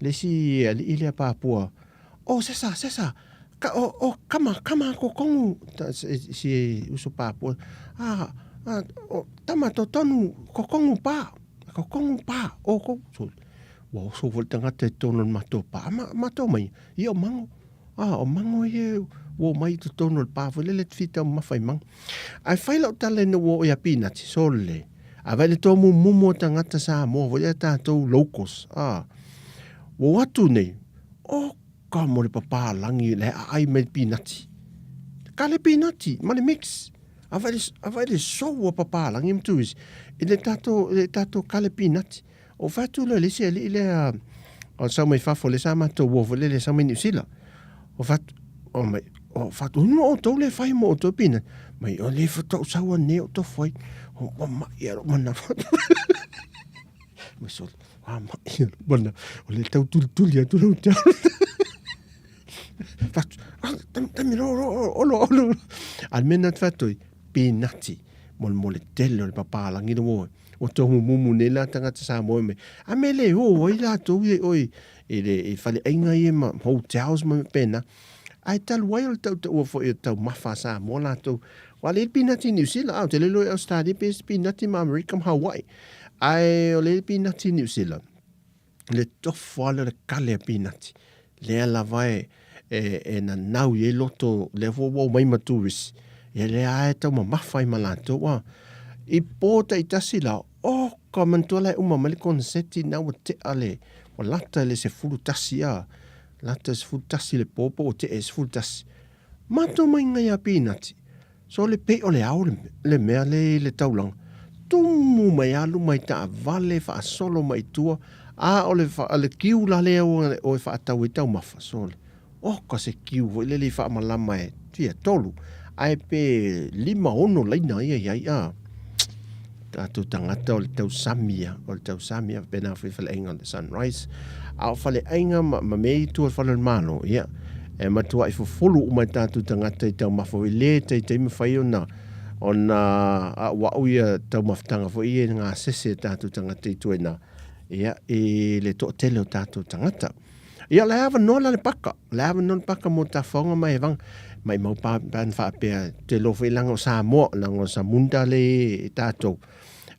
le isi alii lea Papua, O, sesa, sesa, ka, o, o, kama, kama kokongu, ta, si, si uso Papua, a, a, o, tama totonu, kokongu pa, kokongu pa, o kou, so, ua oso foi le tagata i totonu o le matou pa, ma, matou mai, ia o mango. A, o mango ia ua omai i totonu o le pa foi lele e te fia taumamafa i mango. Ae fai lau tala ina ua oo ia Pinati, sole, a vai le tōmumumu o tagata Samoa foi lea tatou locals, a, ua o atu nei, oka mo le papalagi le aai mai le pinati. Ka le pinati ma le mix. A vai le, a vai le sou a papalagi ma tuisi i le tatou, le tatou kale pinati. O fai atu loa i le isi alii lea o sau mai fafo lea sa matou uo foi lele sau mai Niu Sila. O fai atu, o mai, o fai atu, hunu outou le fai mo outou pina. Mai, o le faatoa ou sau nei o tofu ai. O ua mai a lou manawa. Mai sole, ua mai a lou manawa. O le tau tulituli atu lau te Fai atu, ah, tami, ro, ro, olo, olo. A le mea na te fai atu ai, pinati, mo le, mo le tele o le papalagi le uo. Ua tohumumu nei la tagata Samoa me a me le o ai latou ia i oi i le i faleaiga ia ma hotels ma mea pēnā. Ae talu ai o le tautaua foi o taumafa a Samoa latou. Ua le pinati i Niu Sila, a ou te le iloa i Ausetalia pe isi pinati ma Amerika ma Hawaii. Ae o le pinati i Niu Sila, le tofo lava lea o le kale a pinati, lea lava e, e, e nanau i ai loto, lea foi ua omai ma tourist, ia lea lava e taumamafa ai ma latou. A, i po taitasi la, oka, manatua la e uma mai le koneseti na ua tea le, ua lata i le 11 a, lata i le 11 le po po ua tea i le 11. Matou mai ngai a pinati, So le pei o le ao le mea le i le taulaga, tumu mai a luma i taavale faasolo mai i tua, a o le, le kiu la lea ua o e faatau ai taumafa, sole, oka se kiu foi lele i faamalama e fia tolu, ae pe lima ono laina ia i ai, a. Tatou tagata o le tausami ia, o le tausami ia, faapena foi faleaiga o le Sunrise. A o faleaiga ma, ma mea i tua o le fale o le Malo, ia, e matuai fofolu uma e tatou tagata i taumafa foi, le taitai mafai ona, ona auau ia taumafataga foi ia i gasese a tatou tagata i tua i ina, ia, i le toatele o tatou tagata. Ia, la e avanoa la le paka, la e avanoa le paka mo tafaoga ma evaga. Maimau pa, pa na faapea, te iloa foi leaga o Samoa, leaga o Samunda le e tatou.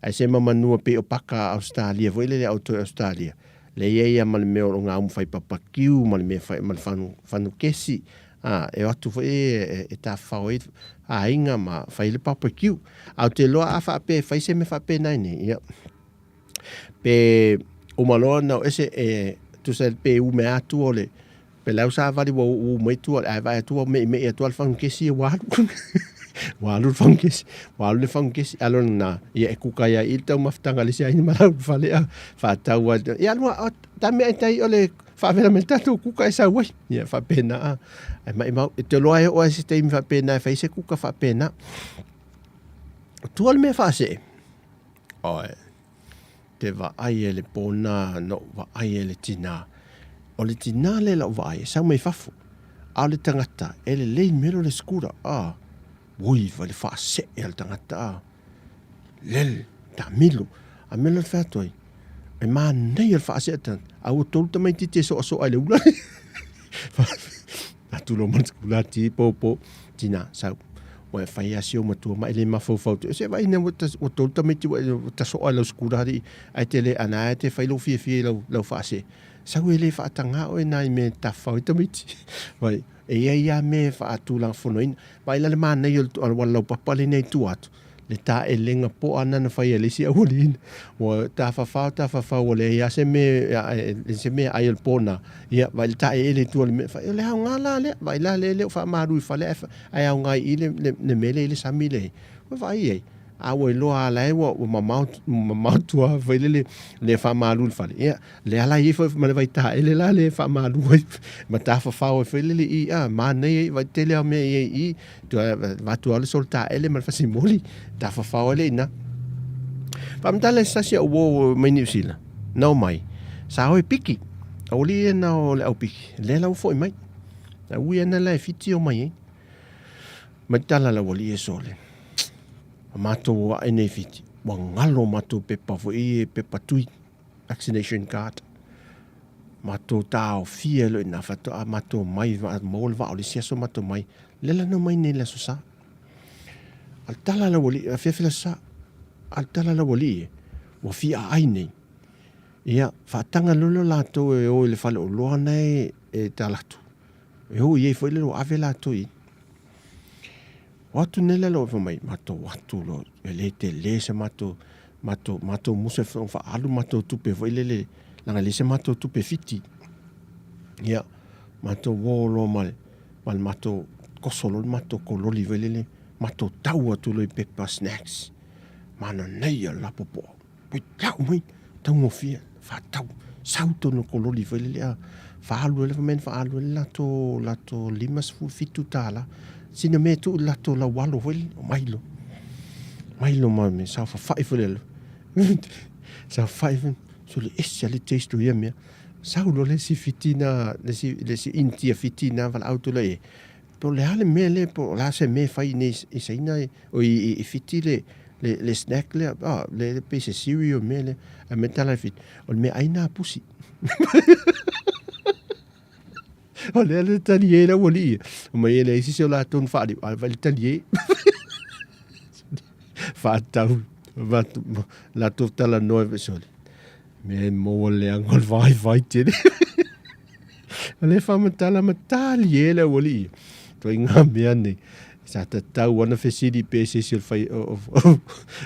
Ae sema manua pei o paka a Ausetalia foi lele a outou i Ausetalia. Lea e i ai lava ma le mea o lo o gaumafai papakiu ma le mea fai ma le fanu, fanu kesi, a, e o atu foi e, e tafafao ai aiga ma fai le barbecue. Ae ou te iloa a faapea e fai se mea faapena i inei, ia, pe uma loa ona o ese e tusa pe ume atu o le pe lau savali ua uu mai tua ae vaai atu ua meʻimeʻi atu lava le fagukesi ia ua alu ua alu le fagukesi ua alu le fagukesi a lona na ia e kuka ai i le taumafataga a le isi aiga ma lau fale a faatau ai ia alu ta mea ai tai o le faavela mai le tatou kuka e sau ai ia faapena a ae maʻimau e te loa e oo ai se taimi faapena e fai se kuka faapena. O tua le mea faasee oe te vaai e le pona na ou vaai e le tinā. O le tinā lea lau vaai e sau mai fafo. A o le tagata e lelei mea le skura. Ah, ui vai le faasee a le tagata. Ah, lele, taamilo. A mea la le fai atu ai, e manaia le faasee a le tagata. A ua tolu tamaitiiti e soasoa i le ula. Atu lo ma le skula ti popo, tinā, sau. Ua e fai a si ou matua ma e le mafaufau te. Se vai ina ua tolu tamaiti ua tasoa i lau skula alii, ae te le ana ae te fai lou fiafia i lau, lau faasee. Sau e le faatagā oe nai mea e tafafao ai tamaiti. Vai, e i ai lava mea e faatulafonoina. Vaai la le manaia o le laupapa lenei i tua atu, le taelega poa na na fai e le isi aualiina. Ua tafafao, tafafao, ua leai lava se mea, se mea ai o le po na. Ia, vaai le taeele i tua o le mea. Fai, o le aoga la lea. Vaai la lea e le o faamalu i fale ae, ae aoga i i le, le, le mea lea i le sami lea. Ua vaai i ai. A ua iloa lava la e ua, ua mamao, mamao tua foi lele le faamalu i le fale. Ia, le ala ai foi ma le vaitaele la le faamalu ai ma tafafao ai foi lele i, a, manaia i, vaai tele lava o mea i ai i, Avatu lava le solo taele ma le fasimoli, tafafao ai lea i ina. Faamatala e se tasi au uo mai Niu Sila, na omai, sa o e piki, aualii ia na o le au piki, lea la ua foi mai. A ui ana la e Fiti o mai ai. Mai tala le aualii e sole, a matou o ae nei Fiti, ua galo matou pepa foi e pepa tui, vaccination card. Matou taofia loa i ina faatoa matou omai maua le vaa o le isi aso matou omai. Lea la na omai nei i le Aso Sa. A o le tala a le aualii, afiafi le Aso Sa, a o le tala a le aualii e, ua fia aai nei. Ia, faataga loa lea o latou e o i le faleoloa na e tala atu. E o i ai foi lea ua ave latou i ai. O atu nei la lou fai mai, matou atu loa, e le tele se matou, matou, matou musa e faaalu matou tupe foi lele, leaga e leai se matou tupe Fiti. Ia, matou o loa ma le, ma le matou koso loa le matou kololi foi lele, matou tau atu loa i pepa snacks, manaia le lapopoa. Oi, lau mai, taugofie, faatau, sau tonu kololi foi lele a faaalu ai le mea na faaalu ai le latou, latou $57. Sina mea e tuu i le latou laualo foi lele, omai loa. Omai loa ma me saofafai foi lele. Saofafai foi, sole ese lava le taste o ia mea. Sau loa le isi Fiti na, le isi, le isi Initia Fiti na valaau atu loa i ai, Po o le a le mea lea, po o le a se mea e fai nei i Saina, o i Fiti le, le, le snack lea, ah, le, le pei se cereal mea lea. Ae mai tala le Fiti, o le meaai na a pusi. O lea le talie le aualii. O mai e leai se isi o latou na faaliu, ae vai le talie. Faatau, latou talanoa e sole. Mea e maua le leaga o le vaivai tele. O lea faamatala ma talie le aualii. Ituaiga mea nei. Sa tatau ana fesili pe se isi o le fai, o, o,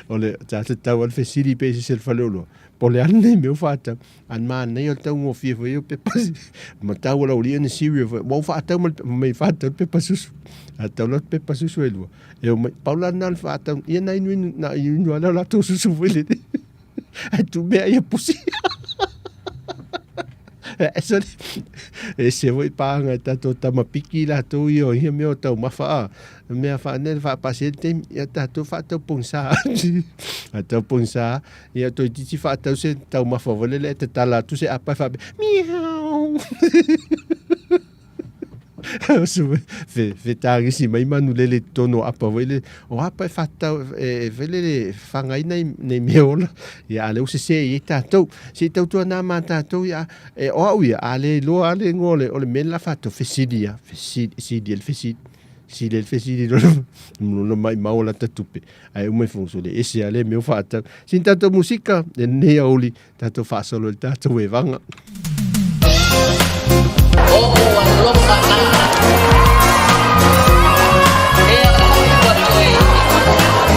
o le, sa tatau ana fesili pe se isi o le faleoloa. Po o le a lenei mea ua faatau. A manaia o le taugofie foi o pepa, ma tau o le aualii ona cereal foi. Ua ou faatau ma le, mai faatau le pepa susu. Faatau loa le pepa susu e lua. E omai, pau la lena o le faatau, ia na inuinu, na inuinu lava lea o latou susu foi lele. Ae tuu mea ia pusi. Ese ese foi pāga e tātou tama piki latou ia o ia mea o taumafa a. Mea whaanele whaapasi e te ia tātou whaatau pongsa. Whaatau pongsa ia toeitiiti whaatau se taumafa foi lele e tatala atu se apa e whaape miau. Fetagisi mai manu lele i totonu o apa foi lele. O apa e whātau, e foi lele, e whangai nei, nei mea ola. Ia, a le ua sesē i ai tātou. Se i tautua nā mā tātou, ia, e o au ia, a le iloa a le ingoa o le, o le mea le la whātau, fesili ia, fesili, sili ia le fesili. Sili ai le fesili lona lona maimau o lata tupe ae uma ifo sole ese lava lea mea ua faatau. Sina tatou musika i lenei aoauli tatou faasolo i le tatou evaga. O'u alofa na lea foi ua toe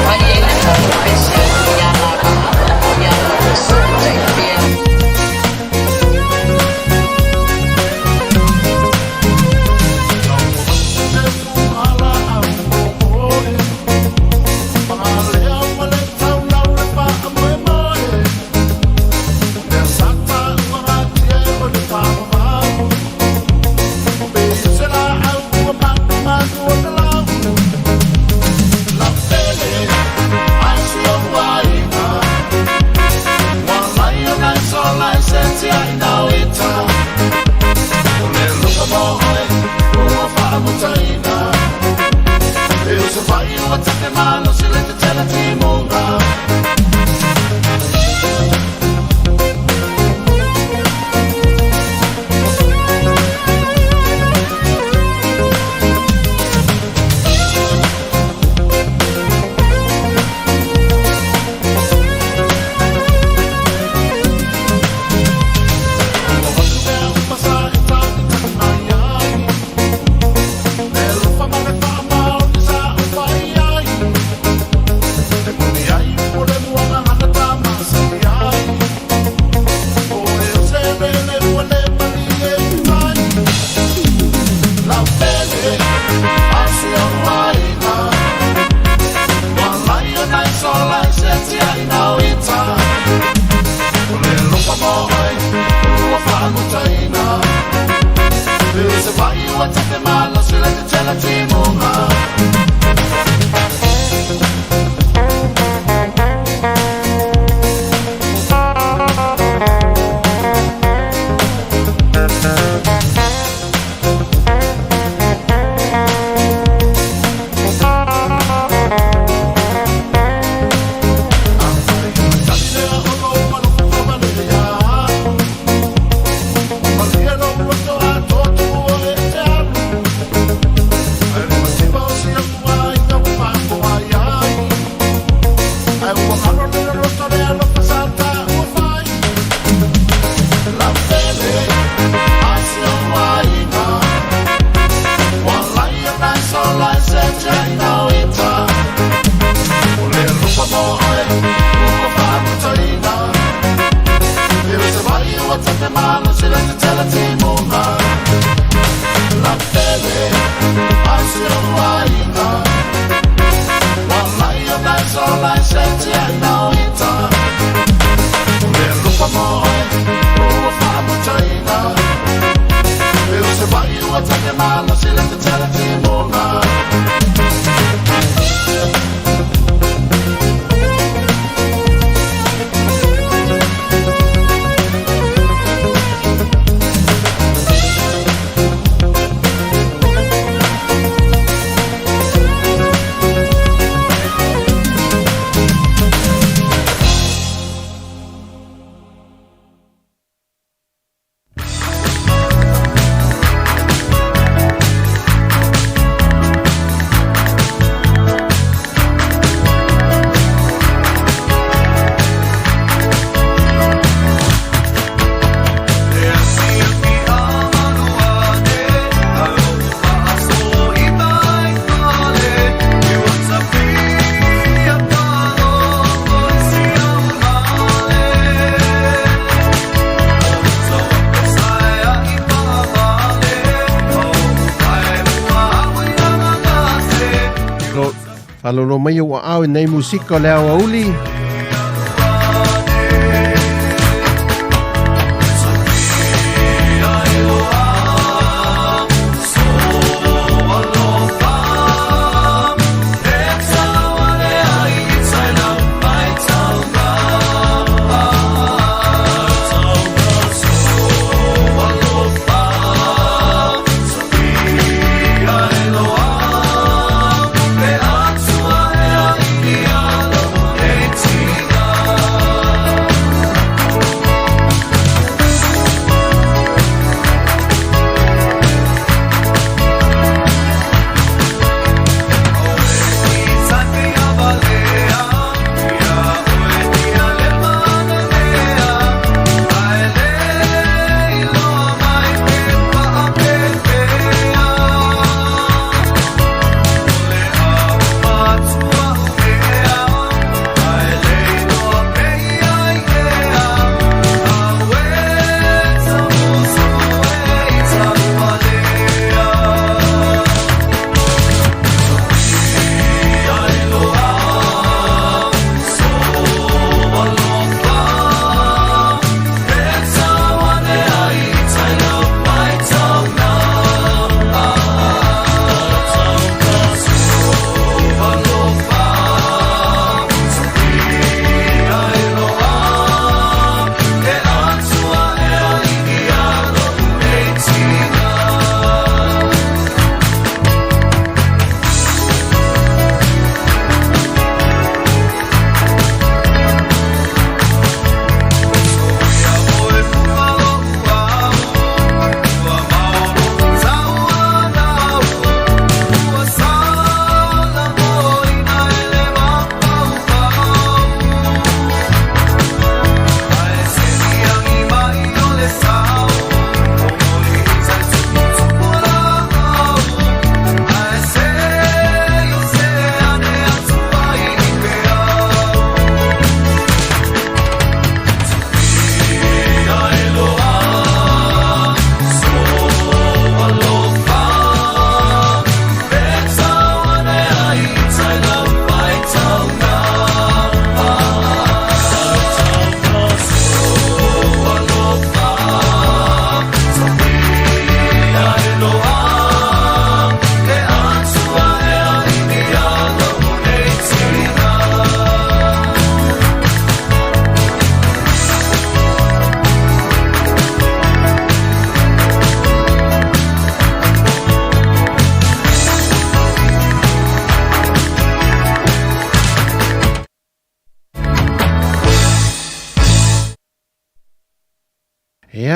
fai ai le tatou pese ia lava ia fesootai pea. Faalolo mai ou aao i nei musika o le aoauli.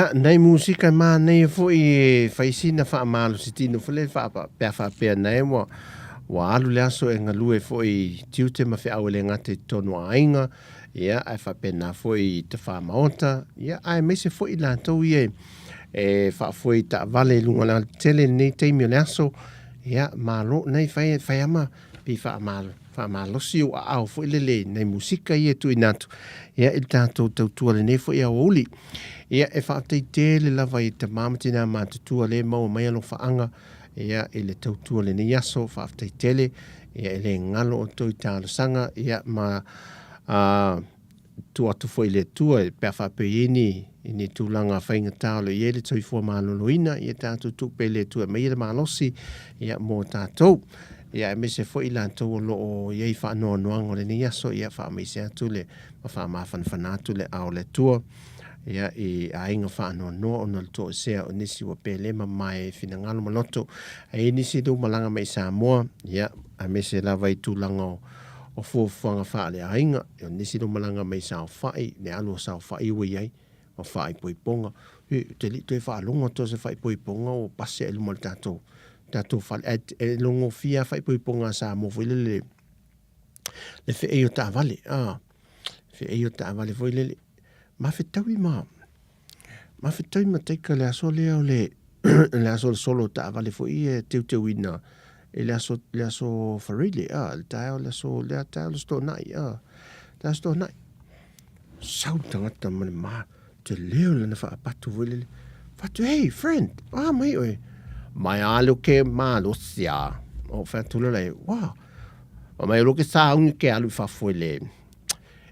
Ia, nei musika e manaia foi e fai sina faamalosi tino foi lele faa, pe a faapea nae ua, ua alu le aso e galue foi i tiute ma feau e le gata i totonu o aiga, ia, ae faapena foi i tafā maota, ia, aemaise foi i latou ia e faafoe i taavale i luga o le alatetele i lenei taimi o le aso, ia, malo, nei fai, fai lava ma pei faamalo, faamalosi ou aao foi lele i nai musika ia e tuuina atu, ia, i le tatou tautua i lenei foi aoauli. Ia, e faafetai tele lava i tama ma tinā matutua lea e maua mai alofaaga, ia, i le tautua i lenei aso, faafetai tele, ia, e le galo outou i talosaga, ia, ma, ā, tuu atu foi i le Atua pe a faapea e i ai ni, ni tulaga faigata o lo o i ai le soifua maloloina, ia tatou tuu pea i le Atua e aumai le malosi ia mo tatou. Ia aemaise foi i latou o lo o i ai faanoanoaga o lenei aso, ia faamaise atu le ma faamafanafana atu le ao o le Atua ia i aiga faanoanoa ona o le toesea o nisi ua pele ma mae finagalo ma loto. E i ai nisi lea ua malaga mai i Samoa, ia aemaise lava i tulaga o o fuafuaga faaleaiga, o nisi lo malaga mai saofai, le alu o saofai ua i ai, ma faaipoipoga. E, te lii toe faalogo atu o se faaipoipoga ua pasi ae luma o le tatou, tatou fale. Ae e logofia lava faaipoipoga a Samoa foi lele, le feei o taavale, a, feei o taavale foi lele. Ma fetaui ma, ma fetaui ma taika le aso lea o le, le aso o le solo o taavale foi e teuteuina i le aso, le aso Farile, a, le taeao le aso, le taeao le aso Toonai, a, le aso Toonai. Sau le tagata ma le ma, te leo lana faapatu foi lele. Fatu, hey, friend, a mai oe. Mai a leo ke malosi a. O fatu le lai, wa. Mai lo ke saungi ke alu i fafo i le,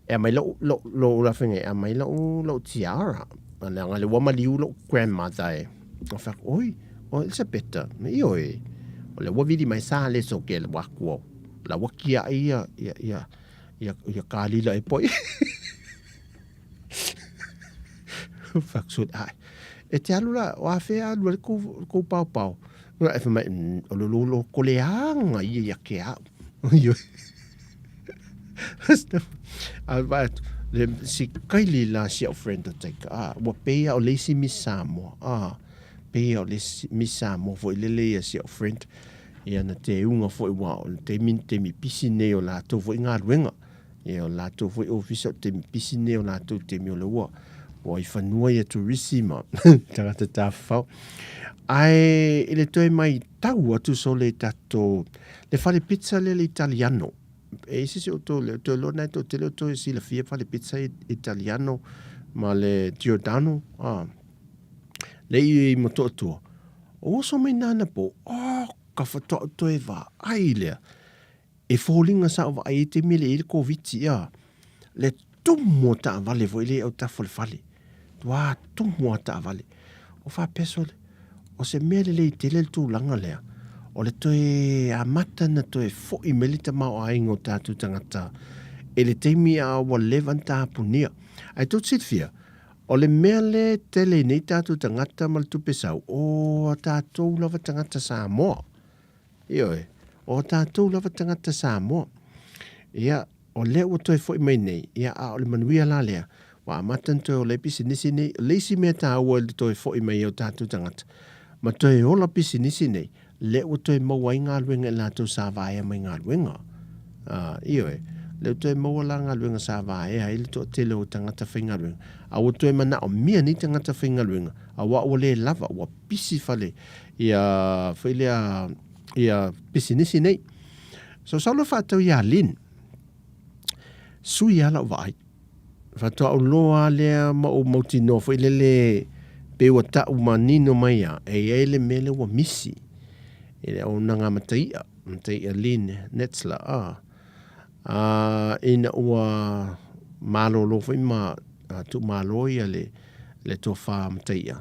E aumai lou, lou, lou lafaiga, e aumai lou, lou tiara. Leaga le ua maliu lou grandmother e. O fai atu, oi, o Elisapeta, ioe, o lea ua vili mai sa le so ke le aku au. La ua kiaʻi ia, ia, ia, ia, ia kalila e poi. Fai atu, ai, e te alu la, o a fea alu ai kou, kou paopao. E fai mai, o lo lo lo koleaga ia ia ke au. Ioe. A vaai atu, le si Kylie la si au friend o taika, a, ua pei lava o le isi Miss Samoa, a, pei lava o le isi Miss Samoa foi lele ia si au friend, ia na teuga foi aua o le taimi, taimi pisi nei o latou foi galuega, ia o latou foi ofisa o le taimi pisi nei o latou taimi o le ua, ua i fanua ia turisi ma tagata tafafao. Ae i le toe maitau atu sole i tatou, le fale pizza lea le Italiano, E i se outou le toe loa nae toatele outou e silafia fale pizza Italiano ma le Giordano a le i i Motootua. O oso mai nana po, oh, ka whatoa toe vaai lea. E foliga sa o vaai ai taimi e le i ai le Koviti a. Le tumu o taavale foi lea i autafa o le fale. Ua tumu lava taavale. O faapea sole, o se mea lelei tele le tulaga lea, o le toe amata ona toe foi mai le tamaoaiga o tatou tagata i le taimi a ua leva ona tapunia. Ae tou te silafia, o le mea lea e tele ai nei tatou tagata ma le tupe sau, o a tatou lava tagata Samoa. Ioe, o a tatou lava tagata Samoa. Ia, o lea ua toe foi mai nei, ia, a o le manuia la lea, ua amata ona toe ola ai pisinisi nei. O le isi mea taua i le toe foi mai o tatou tagata, ma toe ola pisinisi nei, lea ua toe maua ai galuega i latou sa vaea mai galuega. Ā, ioe, lea ua toe maua la galuega sa vaea ai le toatele o tagata faigaluega, a ua toe manaomia nei tagata faigaluega, aua ua le lava, ua pisi fale ia foi lea ia pisinisi nei. So sau loa faatau ia Lynn, sui lava lau vaai. Faatoa ou loa lava lea ma ou mautinoa foi lele pei ua tau manino mai lava e i ai le mea lea ua misi i le auaunaga a Mataia, Mataia Lynn Netzler, a, a, ina ua malolo foi ma tuumalo ia le, le tofa a Mataia.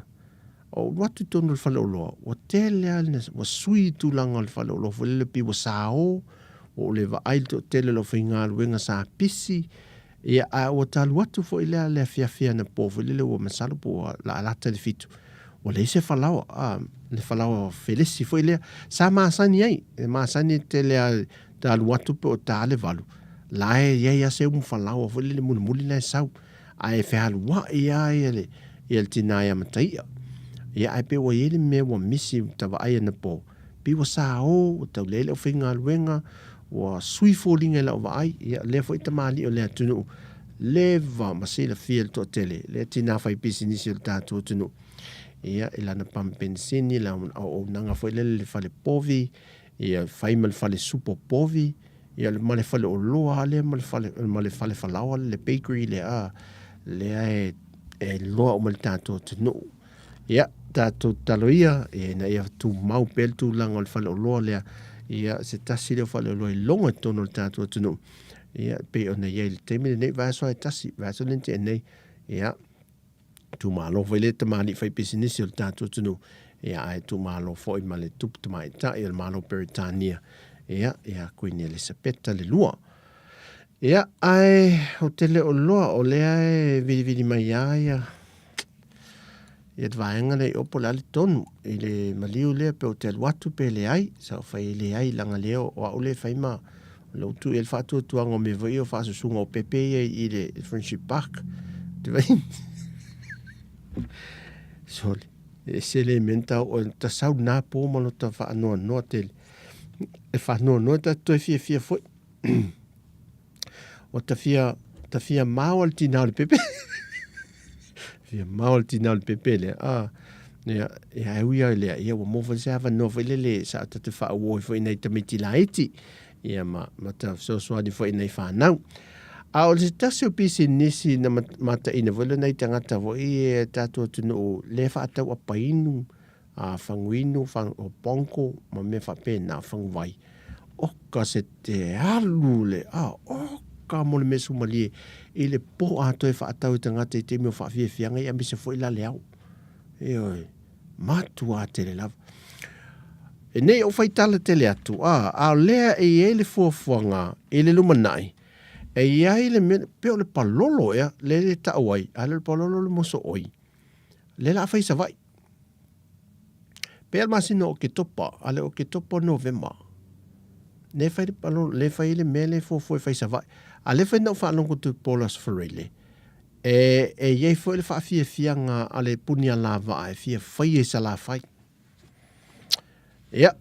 O ou alu atu i totonu o le faleoloa, ua tele lava ina, ua sui le tulaga o le faleoloa foi lele pei ua sao, ua ou le vaai i le toatele o le aufaigaluega sa pisi, ia ae ua ta alu atu foi lea le afiafi anapo foi lele ua masalo po ua laalata i le fitu, ua leai se falaoa, a, le falaoa felesi foi lea sa masani ai, e masani tele lava ta alu atu pe o ta le valu, la e i ai lava se umu falaoa foi lele mulimuli la e sau. Ae fealuai lava ia le, Ia le tinā ia Mataia. Ia ae pei ua i ai le mea ua misi ta vaai anapo, pei ua sao, ua tau leai le aufaigaluega, ua sui foliga i lau vaai, ia lea foi tamalii o le atunuu, leva ma silafia e le toatele, lea tinā fai pisinisi o le tatou atunuu. Ia i lana pamu penisini, lana auaunaga foi lele i le fale povi, ia fai ma le fale supo povi, ia ma le fale oloa lava lea ma le fale, ma le fale falaoa lea, le bakery lea, a, lea e, e iloa uma i le tatou atunuu. Ia, tatou tatalo ia, ia ina ia tumau pea le tulaga o le fale oloa lea, ia se tasi lea o fale oloa e logo i totonu o le tatou atunuu, ia pei ona i ai i le taimi lenei, vaiaso lava e tasi, vaiaso lea na tea nei, ia, Itumalo foi lea tamalii faipisinisi o le tatou atunuu, ia ae itumalo foi ma le tupu tamaitai o le Malo o Peretania, ia, ia Kuini Elisapeta le lua. Ia, ae ou te le o iloa o lea e vilivili mai lava ia ia le vaega lea i o po o le a le tonu i le maliu lea pe ou te alu atu pe leai. Sa ou fai leai leaga lea o au lea e fai ma Lou tu i ai le faatuatuaga o mea foi ia o faasusuga o pepe ia i le Friendship Park. Te vai. Sole. E se le mea tau o ta sau nā pō ma lo ta whaanoanoa tele. E whaanoanoa ta toe fia fia foi. O ta fia, ta fia mao al tina o le pepe. Fia mao al tina o le pepe lea. Ah. Ia, ia e ui ai lea, ia ua maua foi se avanoa foi lele sa ta te faauoi foi i nai tamaiti laiti, ia ma, ma ta fesoasoani foi i nai fanau. A o se tasi o pisinisi na mataina foi lea nai tagata foi e tatou atunuu lea e faatau apainu, a faguinu, fag, o pongo ma mea faapena, faguvai. Oka se te alu le, a, oka mo le mea sumalie i le po atoa e faatau e tagata i taimi o faafiafiaga ia aemaise foi la le ao. Ioe, matua tele lava. E nei ou faitala tele atu, a, a o lea e i ai le fuafuaga i le lumanai, e i ai le mea, pei o le palolo ea, lea e tau ai, a le o le palolo o le mosooi, lea o le a fai i Savaii. Pei lava le masina o Oketopa, a le o Oketopa o Novema, lea e fai le palolo, lea e fai ai le mea lea e fuafua e fai i Savaii. A o lea foi na ou faalogo atu i le po o le Aso Faraile, E, e i ai foi le faafiafiaga a le puni alavaa e fia faia i Salafai. Ia,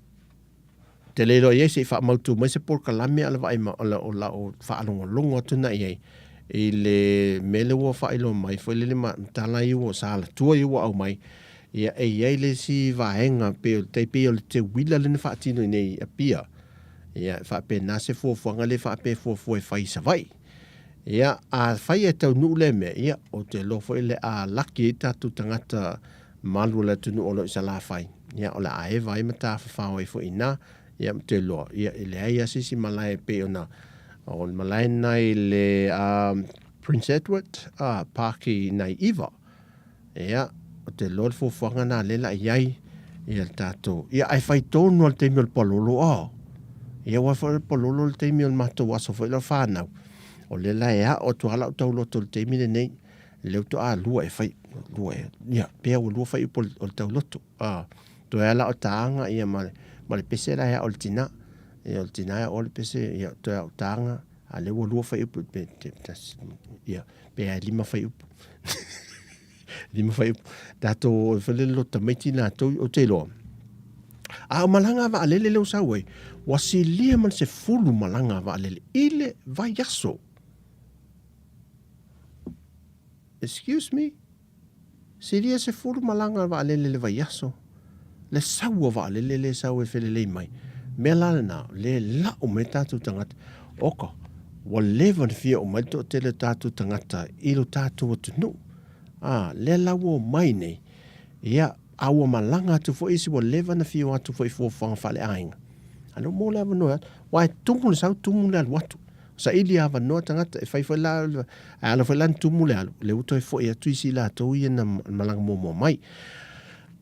te le iloa i ai se i faamautu mai se polokalame a le vaai ma, o la, o la o faalogologo atu na i ai i le mea lea ua faailoa mai foi lele ma tala ia ua sa alatua ia ua aumai, ia e i ai le isi vaega pei o le tai pei o le teuila lea na faatino i inei i Apia. Ia, e faapena se fuafuaga lea faapea e fuafua e fai i Savaii. Ia, afai e taunuu lea mea, ia, ou te iloa foi o le a laki ai tatou tagata malu o le atunuu o lo o i Salafai. Ia, o le a eva ai ma tafafao ai foi i ina. Ia, ou te iloa, ia, e leai lava se isi malae e pei ona, o le malae lena i le um, Prince Edward uh, Park i Naiiva. Ia, ou te iloa le fuafuaga lena lea la i ai ia le tatou. Ia, ae fai tonu lava le taimi o le palolo, oh. Ia, aua foi o le palolo le taimi o le matou aso foi lea o fanau. O lea la e ao atu lava lau tauloto i le taimi lenei, lea faatoa lua e fai, lua e, ia, pea ua lua fuaiupu o le tauloto. Ah, toe lava la o taaga ia ma le, ma le pese la e ao i le tina. Ia, o le tina e ao le pese, ia, toe ao taaga. A lea ua lua fuaiupu, pe, te, tas, ia, pe ai lima fuaiupu. Lima fuaiupu. Tatou, foi lele lo tamaiti latou, ou te iloa. A o malaga a vaalele lea ua sau ai, ua silia ma le 10 malaga a vaalele i le vaiaso. Excuse me? Silia 10 malaga a vaalele i le vaiaso. Le sau o vaalele lea e sau e felelei mai. Mea la lena, le lau mai tatou tagata. Oka, ua leva ona fia oo mai le toatele o tatou tagata i lo tatou atunuu. A, lea la ua omai nei, ia, a ua malaga atu foi isi ua leva ona fia o atu foi i fuafuaga faaleaiga. A lea ua maua le avanoa e alu. Aua e tumu le sau, tumu le alu atu. Saili avanoa tagata e fai foi la, ae ala foi la ona tumu le alu, lea ua toe foi atu isi latou ia na malaga muamua mai.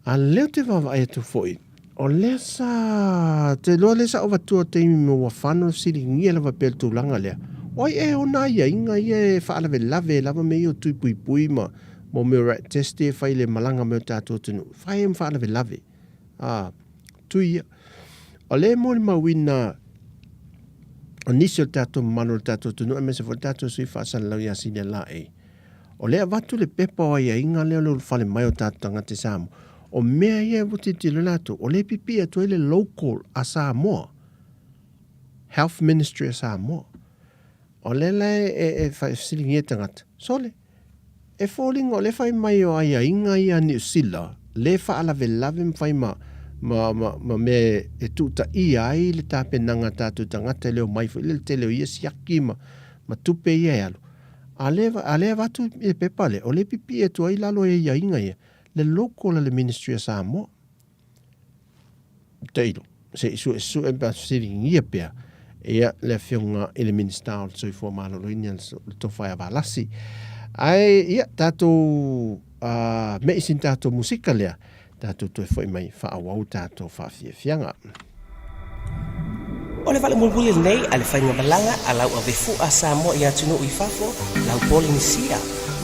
A lea ou te vaavaai atu foi, o lea sa, te iloa lea sa ou avatua taimi ma ua fano e fesiligia lava pea le tulaga lea, o ai ea ona aiaiga ia e faalavelave lava mea ia o tui puipui ma ma mea o rat test ia e fai i le malaga mai o tatou atunuu, fai ai ma faalavelave. A, tui ia. O lea e molimauina o nisi o le tatou mamalu o le tatou atunuu aemaise foi le tatou sui faasalalau ia Sinia Laei. O lea e avatu le pepa o aiaiga lea o le ulufale mai o tatou tagata i Samoa, o mea ia ua tilotilo ai latou, o lea e pipii atu ai le local a Samoa, Health Ministry a Samoa. O lea la e fesiligia e tagata, sole, e foliga o lea e fai mai o aiaiga ia a Niu Sila, lea e faalavelave ma fai ma, ma, ma, ma mea e tuutaia ai le tapenaga a tatou tagata i le omai foi lele tele o ia siaki ma, ma tupe ia e alu. A lea, a lea e avatu i le pepa lea, o lea e pipii atu ai i lalo o aiaiga ia, le local a le Ministry a Samoa. Tailo, se i suesue pe a fesiligia pea ia le Afioga i le Minisita o le Soifua Maloloina le Tofa ia Valasi. Ae ia tatou mei sina tatou musika lea, tatou toe foi mai faaauau tatou faafiafiaga. O le vala mulimuli lenei a le faigamalaga a lau avefu'a Samoa i atunuu i fafo, lau Polinisia.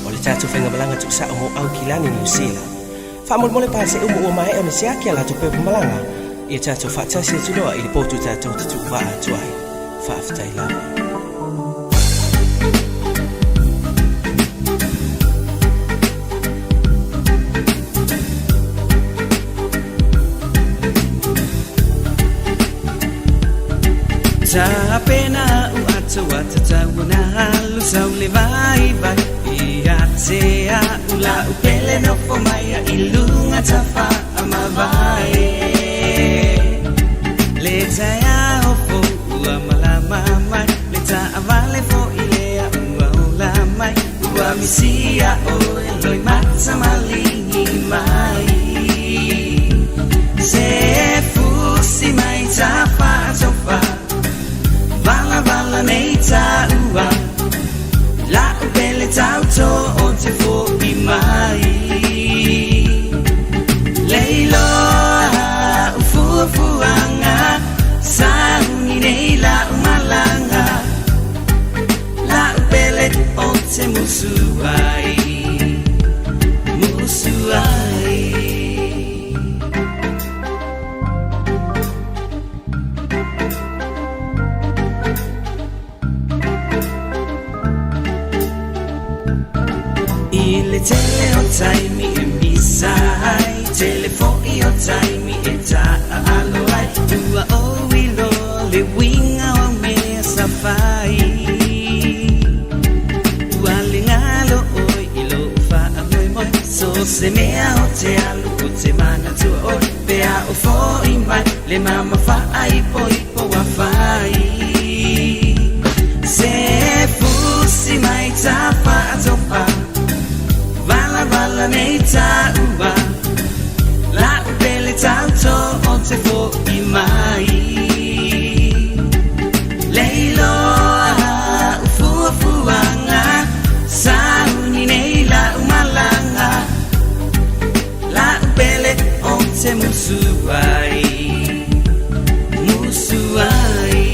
O le tatou faigamalaga tuusa'o mo Aukilani, Niu Sila. Faamolemole paha se uma ua maea ona siaki a latou pepa malaga, ia tatou faatasi atu loa i le potu tatou te tuuvaa atu ai. Faafetai lava. Tapena u atoa tatau ona alu sau le vaivai ia te a'u la'u pele nofo mai i luga tafa mavae Le taeao fou ua malama mai Le taavale fo'i lea ua ola mai Ua misia oe loimata maligi mai Se fusi mai tafa Valavala nei taua La'u pele tauto o te fo'i mai Leiloa u fuafuaga Sauni nei la'u malaga La'u pele o te musu ai Musu ai. I le tele o taimi e misa ai, tele fo'i o taimi e taaalo ai, ua ou iloa le uiga o mea sa fai. Ua le galo oe i lou faamoemoe, so o se mea o te alu o te manatua oe, pe a o fo'i mai le mama faaipoipo ua fai. Se fusi mai tafaatopa, valavala nei taua, la'u pele tauto o te fo'i mai. Leiloa u fuafuaga, sauni nei la'u malaga, La'u pele o te musu ai, musu ai.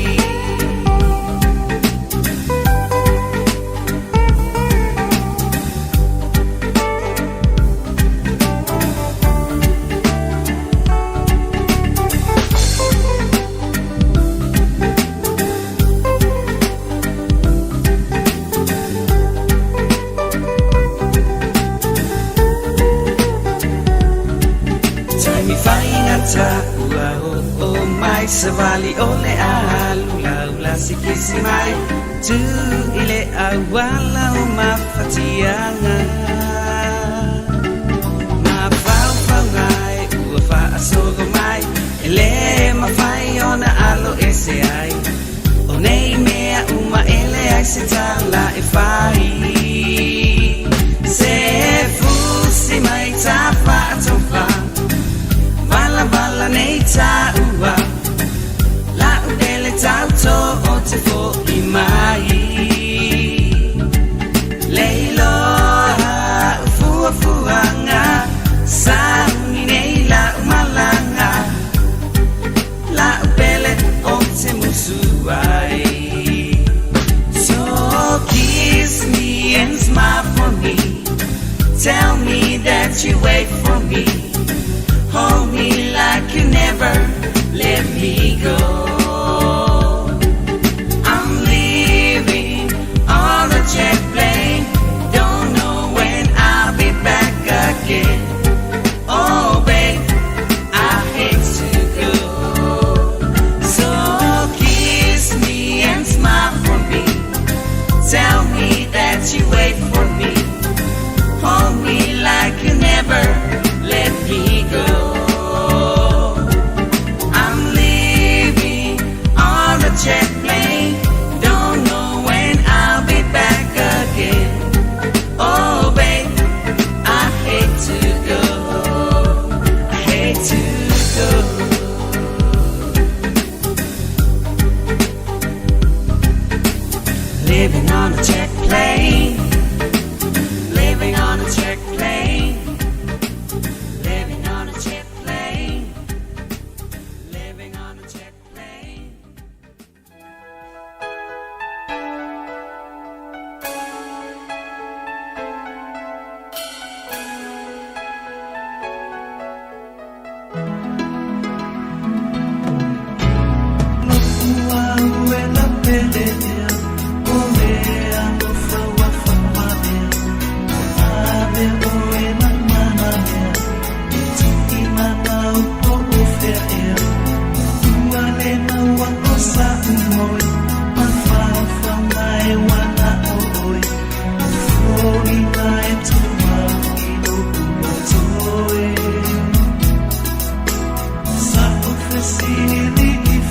Taimi faigata ua oo mai Savali o le alu laula sikisi mai Tu i le auala o mafatiaga Mafaufauga e ua faasolo mai E le mafai ona alo ese ai O nei mea uma e leai se tala e fai Se fusi mai tafaatofa Valavala nei taua La'u pele tauto o te fo'i mai Leiloa u fuafuaga Sauni nei la'u malaga La'u pele o te musu ai So kiss me.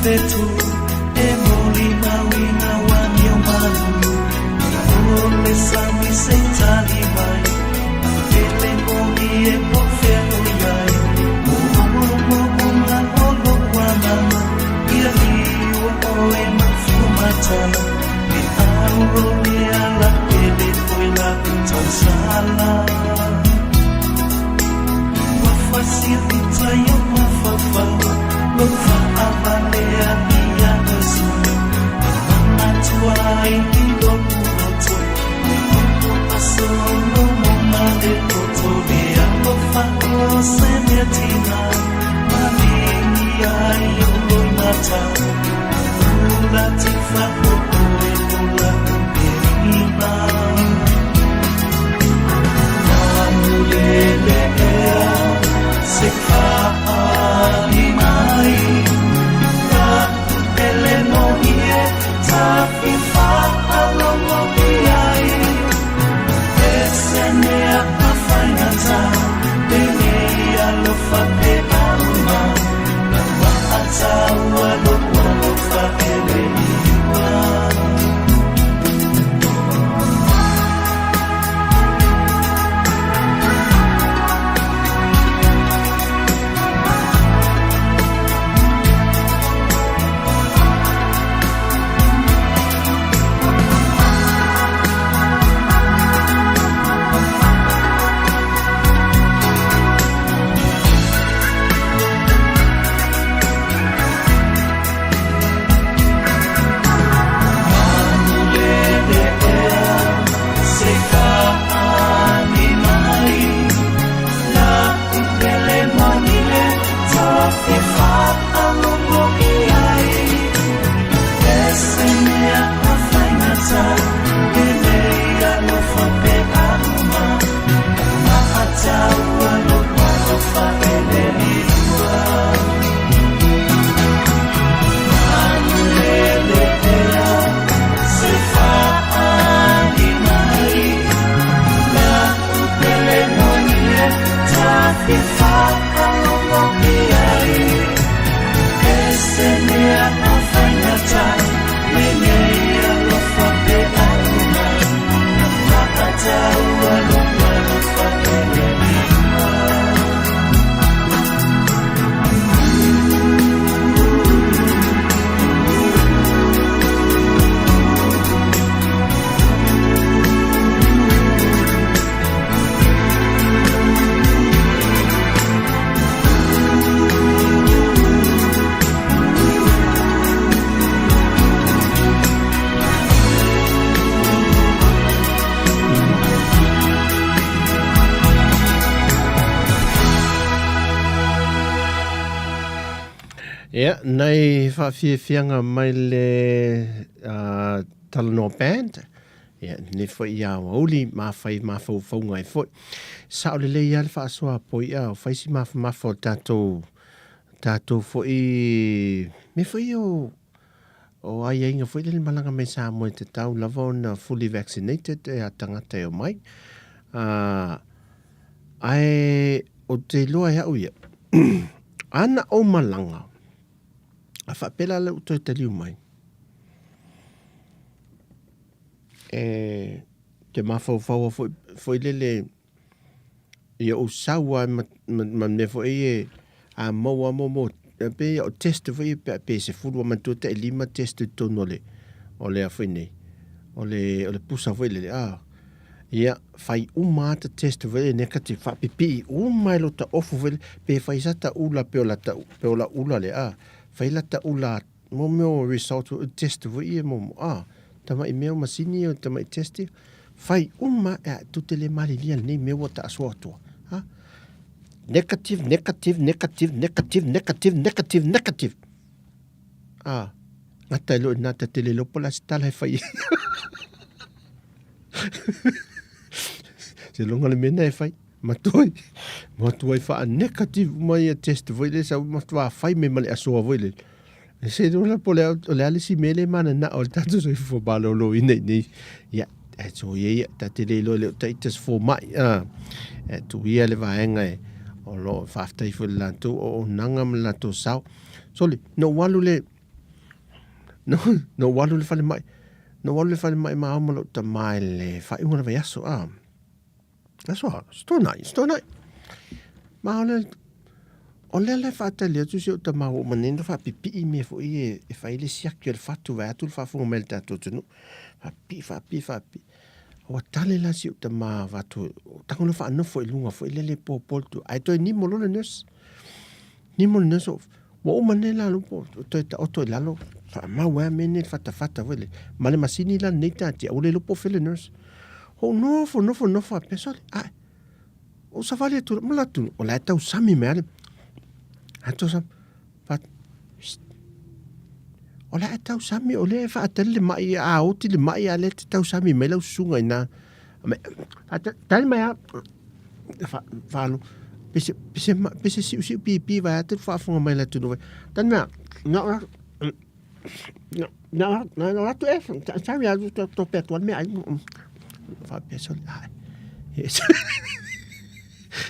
fetu E molimau i ngā wāhi o Malu O le sami se i tali mai Pele moni e po whea o iai O o o o ngā olo ua mama Ia liua oe mafumatala Me auro le ala pele koe la tausala Ua fasia i tai o mafaufau Lou faavalea ia Iesu E manatua ai i lo'u loto O aso lomo ma le poto Le alofa o se mea tina Maligi ai o loimata Ula tifa o oe o la'u pelima Manulele ea se faaali mai La'u pele moni e tafi faalogo i ai E se mea a faigata Penei alofa pe auma Lau ataua lo'u alofa e le iua. Manulele ea se faaali mai La'u pele moni e tafi faalogo i ai E se mea a faigata Penei alofa pe auma Maataua lo'u alofa e le liua Manulele ea se faaali mai La'u pele moni e tafi faalogo i ai E se mea a faigata Lenei alofa pe auma Maataua lo'u alofa e le liua. Ia, nai faafiafiaga mai le Talanoa Band, ia, lenei foi i aoauli, mafai mafaufauga ai foi. Sao lelei lava le faasoa a Poi'a, o fai si mafamafa o tatou, tatou foi, mea foi o, o aiaiga foi lele malaga mai Samoa e tatau lava ona fully vaccinated e a tagata e omai. Ae ou te iloa e au ia, ana ou malaga, a faapea la lea ua toe taliu mai, e te mafaufau foi, foi lele i ou sau lava ma, ma, ma mea foi ia a maua mo mo pei o test foi pe pe 10 a manatua tai lima test i totonu o le o le a foi nei o le o le pusa foi lele a ia fai uma ata test foi lele negative faapipii uma e lota ofu foi lele pe fai sa ta ula pe o lata pe o la ula le a fai lata ula mo mea o result test foi ia mo a tamai mea o masini o tamai test ia fai uma e a tu te le malilia lenei mea ua taasoa atua ha negative negative negative negative negative negative negative a gata e loa ina ta te le iloa po o le a se tala e fai ai seiloga le mea lena e fai Matuai, matuai faa-negative uma ia test foi lea sa matua fai mai ma le asoa foi lele. E se iloa la po o le a, o le a le isi mea lea e mananao i le tatou soifua maloloina i nei. Ia, e soia ia, ta te le iloa e le o taita se fomai. A, e tuu ia le vaega e o lo o faafetai foi i le latou auaunaga ma le latou sao. Sole, na ou alu le No, na ou alu i le falemai, na ou alu i le falemai maua ma lou tama i le faaiuga o le vaiaso, a. Aso a, se toanai, se toanai. Ma o le, o lea la e faatali atu si ou tama ua uma nei ona faapipii mea foi e, e fai le siaki o le fatu vaeatu le faafofoga mai a le tatou atunuu. Faapipii, faapipii, faapipii. Ua tale la si ou tama fatu, tago loa faanofo i luga foi lele popo le tu. Ae toe nimo loa le nurse. Nimo le nurse, ua uma nei la lupo, toe taoto i lalo, faamau ai mea nei le fatafata foi le, ma le masini la lenei taatia, ua le iloa po o fea le nurse. Ou nofo, nofo, nofo faapea, sole, ae, ou savali atu ma la atu, o la e tausami mai lava le, la e tausami, fa, o la e tausami, o lea e faatali le mai, a oti le mai, a lea e te tausami mai lau susuga i ina. Tali mai lava, faalo, pese, pese, pese siusiu pipi vaeatu le faafofoga mai le atunuu. Tali mai lava, na, na, na, na atu e, saui atu to, to pe atu mea ai. Faapea sole, ai.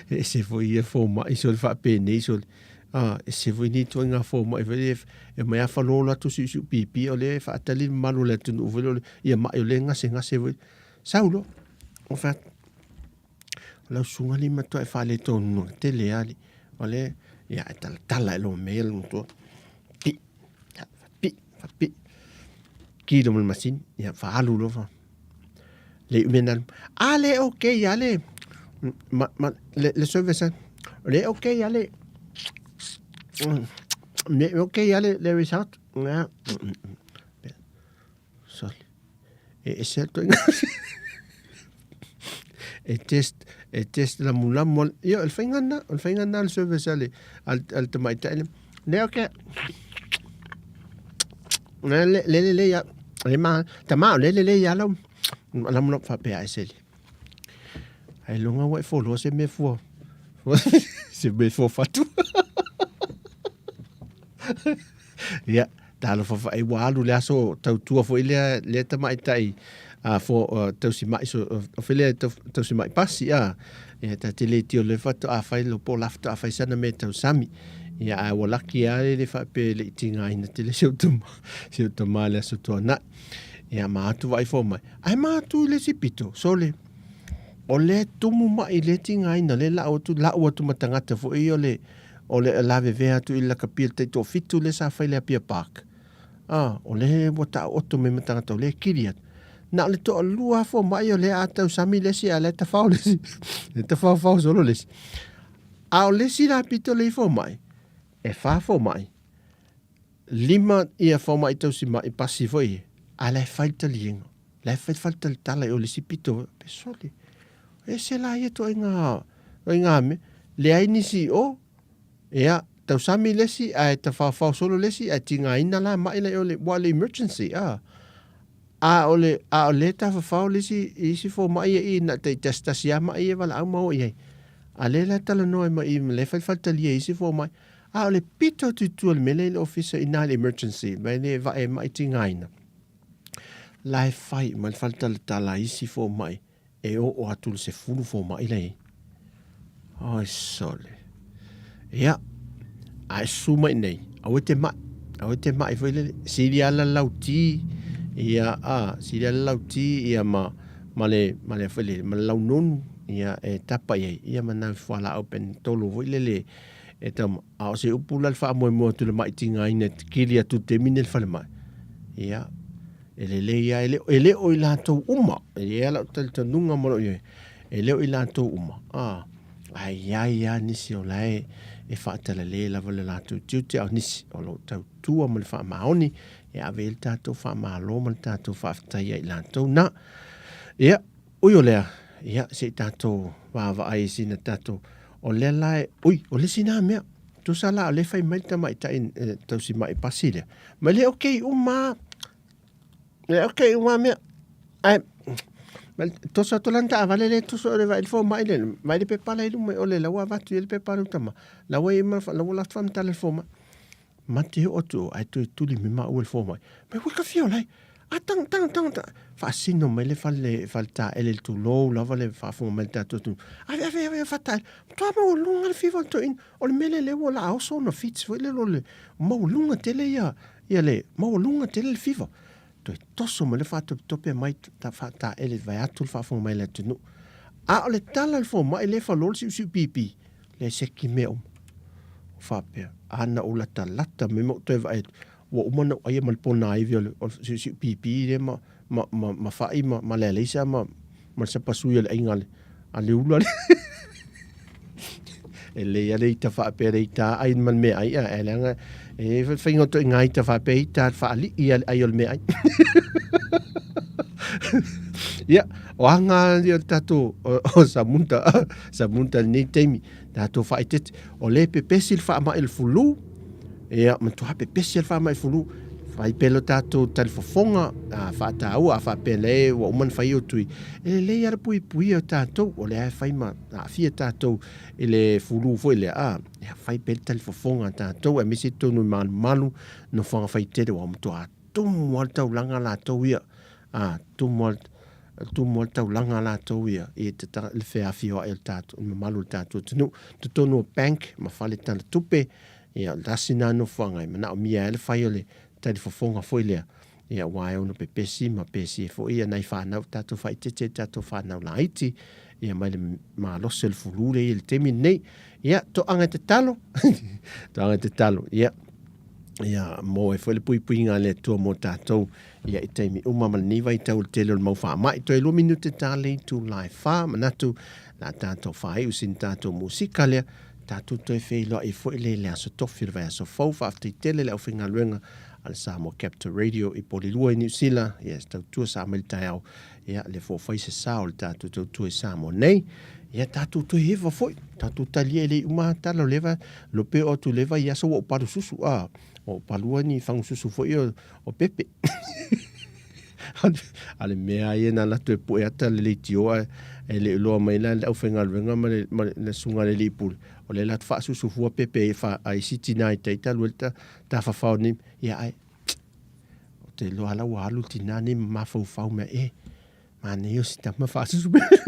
E ese foi ia fomai sole faapenei sole. Ah, ese foi nei ituaiga fomai foi lea e omai lava falolo atu siusiu pipi o lea e faatali le mamalu o le atunuu foi lea ia mai o lea e gasegase foi. Sau loa, ua fai atu, o lau susuga alii matua e faaletonu tele lava alii. O lea, ia e talatala i lou mea le matua. Pi, pi, pi. Ki loa ma le masini, ia faaalu loa fa. Le umi na, a le okay a le, ma, ma, le, le service, le okay a le, le okay a le, le result. Yeah. Sorry. E ese atu ai e test e test lamulamu ia o le faiga lena o le faiga lena o le service a le a le tamaitai lea lea okay le le le le ia le ma tama o le le le ia lau lamulamu faapea ese le ailoga ua e foloa se mea fua se mea fua fatu Ia, talofa fa'i ua alu le aso tautua foi lea lea tamaitai a fo uh, tausima'i so o fe lea tausima'i pasi a ia ta te le tio le faatoa fai lo po la faatoa fai sana mea tausami ia a ua laki a le faapea le i tigaina tele si ou tama si ou tama le aso tuana'i ia ma atu vaai fo mai ae ma atu i le isi pito sole o lea tumu mai le tigaina le lau atu lau atu ma tagata foi o le O le lavevea atu i le lakapi o le taitoafitu lea sa fai i le Apia Park. A, o lea ua taoto mai ma tagata o lea e kili atu. Na o le toalua lava fomai o lea a tausami le isi a o lea e tafao le isi. E tafaofao solo le isi. A o le isi la pito le i fomai, e fa fomai, lima ia fomai tausimai pasi foi ia, a la e fai le taliega. La e fai le faletalitala i o le isi pito, pe sole. E ese la ia ituaiga, ituaiga mea. Leai nisi i o, ia, tausami le isi ae tafaofao solo le isi ae tigaina la mai la i o le, ua le emergency, a. A o le, a o lea e tafafao le isi, isi fomai ia i na tai tasi tasi lava mai ia valaau ma o i ai. A lea la e talanoa ai ma i, ma lea e fai le faletalia i isi fomai. A o le pito atu i tua o le mea lea i le ofisa inā i le emergency, mai le vae mai tigaina. La e fai mai le faletalatala a isi fomai e oo atu i le 10 fomai la i ai. Oi sole. Ia, a e susu mai nei, aua e te mai, aua e te mai foi lele, sili lava le lauti, ia, a, sili lava le lauti, ia, ma, ma le, ma le foi lele, ma le launonu, ia, e tapa i ai, ia, ma nai fualaau penetolo foi lele, e tau, a o se upu la le faamoemoe atu i le mai tigaina e kili atu i le taimi lenei i le falemai, ia, E lelei lava, e le, e le o i latou uma, e i ai lava lau talitonuga ma lou ioe, e le o i latou uma, a, ae i ai lava nisi o la e, e faatalale lava le latou tiute, a o nisi o lo o tautua ma le faamaoni, e ave i ai le tatou faamalo ma le tatou faafetai ia i latou na. Ia, ui o lea, ia, se i tatou vaavaai i sina tatou, o lea la e, ui, o le isi na mea, tusa la o lea e fai mai le tamaitai tausimai pasi lea, ma le okay uma le okay uma mea, ae, toso atu la le taavale lea toso o le vaai le fomai le, vaai le pepa la i luma o le la ua avatu i ai le pepa a lou tama, la ua i ai ma la ua latou faamatala i le fomai. Ma te oo atu ae toe tuli mai maua i le fomai, mai ua ka fia ola ai. A tago, tago, tago, tago. Faasino mai le fale, fale taele i le tulou lava le faafofoga mai le tatou atunuu. Ave, ave, ave, faataele. Matua maualuga le fiva o le toeaina. O le mea lea lea ua laa oso ona fits foi lele o le maualuga tele ia. Ia le maualuga tele le fiva. Toe toso mai le faatopetope mai ta faataele vaeatu le faafofoga mai a le atunuu. A o le tala a le fomai lea e falo le siusiu pipi, lea e seki mea uma. Ua faapea, a na ou latalata mai ma ou toe vaai atu, ua uma ona ou aia ma le ponaivi o le siusiu pipi lea ma, ma, ma, ma fai ma, ma le alaisa ma, ma le sapasui o le aiga a le ula lea. E lelei lava le ita faapea le ita ai ma le meaai, a e leaga e i ai faiga o ituaiga ita faapea ita faalii lava le ai o le meaai. Ia, o aga ia o le tatou o Samuta, Samuta i lenei taimi, tatou faaeteete. O lea e pepesi le faamai o le fulu, ia, matua pepesi le faamai fulu. Fai pea lo tatou talifofoga, a faataua, a faapea lea ua uma ona fai o tui. E lelei lava le puipuia o tatou, o lea e fai ma aafia tatou i le fulu foi lea, a, ia fai pea le talifofoga a tatou, aemaise totonu i malumalu, nofoaga faitele, ua matua tumu lava le taulaga latou ia, a, tumu lava tumu lava le taulaga latou ia i le feafioai o le tatou, le mamalu o le tatou atunuu. Totonu o bank ma fale tala tupe, ia, tasi lena nofoaga e manaomia ai le fai o le talifofoga foi lea, ia, aua e ono pepesi ma pesi ai foi ia nai fanau, tatou faaeteete i tatou fanau laiti, ia mai le malosi o le fulu lea i le taimi lenei. Ia, toaga e tatalo, toaga e tatalo, ia, ia maua ai foi le puipuiga a le Atua mo tatou ia i taimi uma ma lenei vaitau o le tele o le mau faamai. Toe 2 minute ta le itula e 4, manatu la tatou faaiu sina tatou musika lea, tatou toe feiloai foi lea i le aso tofi o le vaiaso fou. Faafetai tele le aufaigaluega a le Samoa Capital Radio i Polilua i Niu Sila, ia se tautua sa mai le taeao, ia le fua fai se sao o le tatou tautua i Samoa nei. Ia tatou toe eva foi, tatou talia e le i uma tala o leva, lope o atu leva i aso ua ou palu susu, a, ua ou palua ni fagususu foi o, o pepe. A le mea ia na latou e pue ata le leitio ae e le iloa mai la le aufaigaluega ma le, ma le susuga i le alii pule, o lea la faasusu fua pepe e fa, a isi tina i tai talu ai le tafafao nei, ia ae, ou te iloa la ua alu le tina nei ma mafaufau mea, e, manaia o si tama faasusu pepe.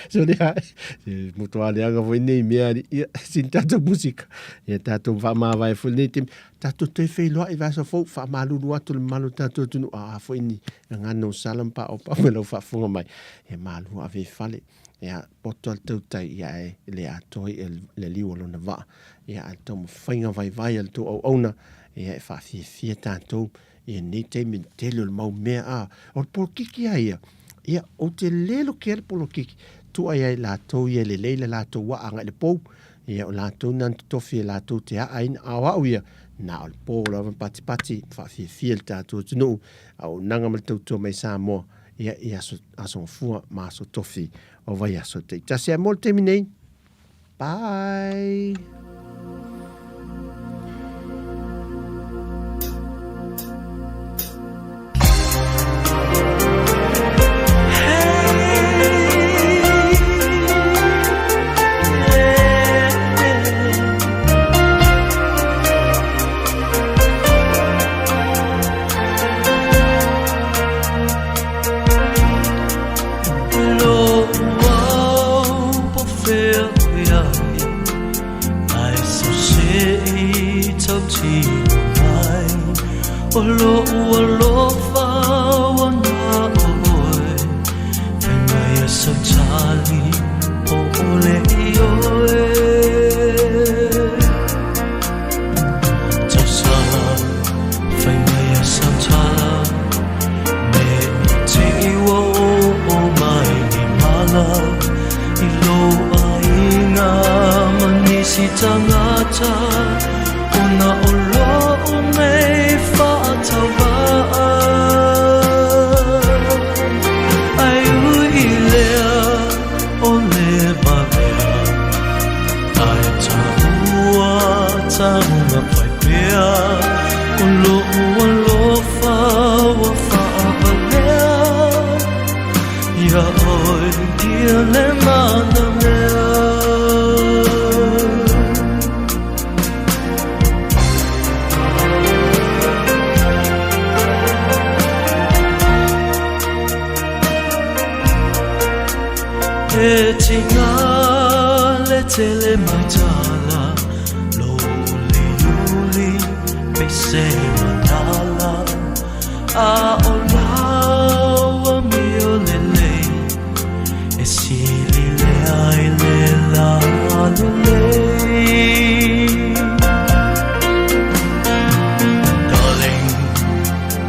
So lea, se matua leaga foi nei mea, ia, sina tatou musika. Ia tatou faamavae foi lenei taimi. Tatou toe feiloai i vaiaso fou, faamalulu atu le mamalu o le tatou atunuu, a foi ni gagana o sala ma paopao ma lau faafofoga mai. Ia malu ave i fale. Ia poto lava le tautai, ia ae le atoa ia le liu o lona vaa. Ia a le taumafaiga vaivai a le tou auauna, ia e faafiafia tatou i lenei taimi i le tele o le mau mea, a, o le polokiki lava ia, ia, ou te le lokea le polokiki, tuu ai i latou ia e lelei le latou a'a agai i le pou, ia, o latou na na totofi e latou te a'aina, a o a'u ia, na o le po lava ma patipati, faafiafia le tatou atunuu, auaunaga ma le tautua mai Samoa, ia, i aso, aso Gafua ma aso Tofi o vaiaso taitasi. Ae mo le taimi nei, bye! se malala A o lau amio lelei E sili lea i le lalelei. Darling,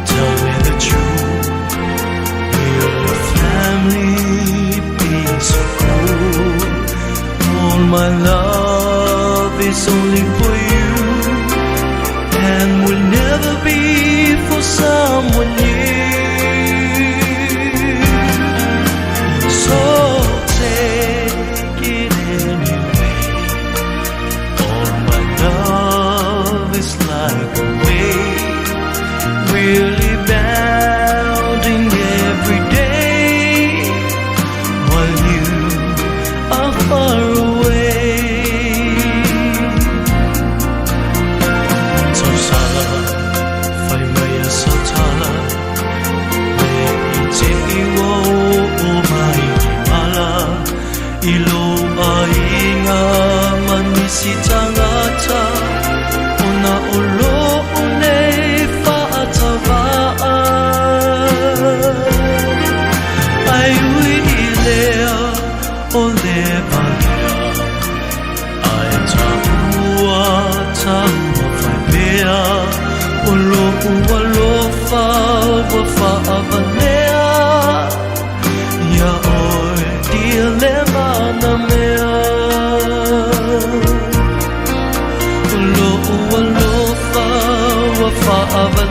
tell me the truth. Will your family be so cruel? All my love is only for you and will never be for someone new. So take it anyway. All my love is like a wave, really bounding every day while you are far away. Tausala, fai mai a sautala, me i te iwa o mai i mala, i lo aiga ma nisi tagata, ona o lo'u nei fa'atava'a. Ae ui i lea o le valea, ae ta'ua ta'ua fai pea, o lo'u alofa ua fa'avalea, iā oe dia le manamea. O lo'u alofa ua fa'avalea.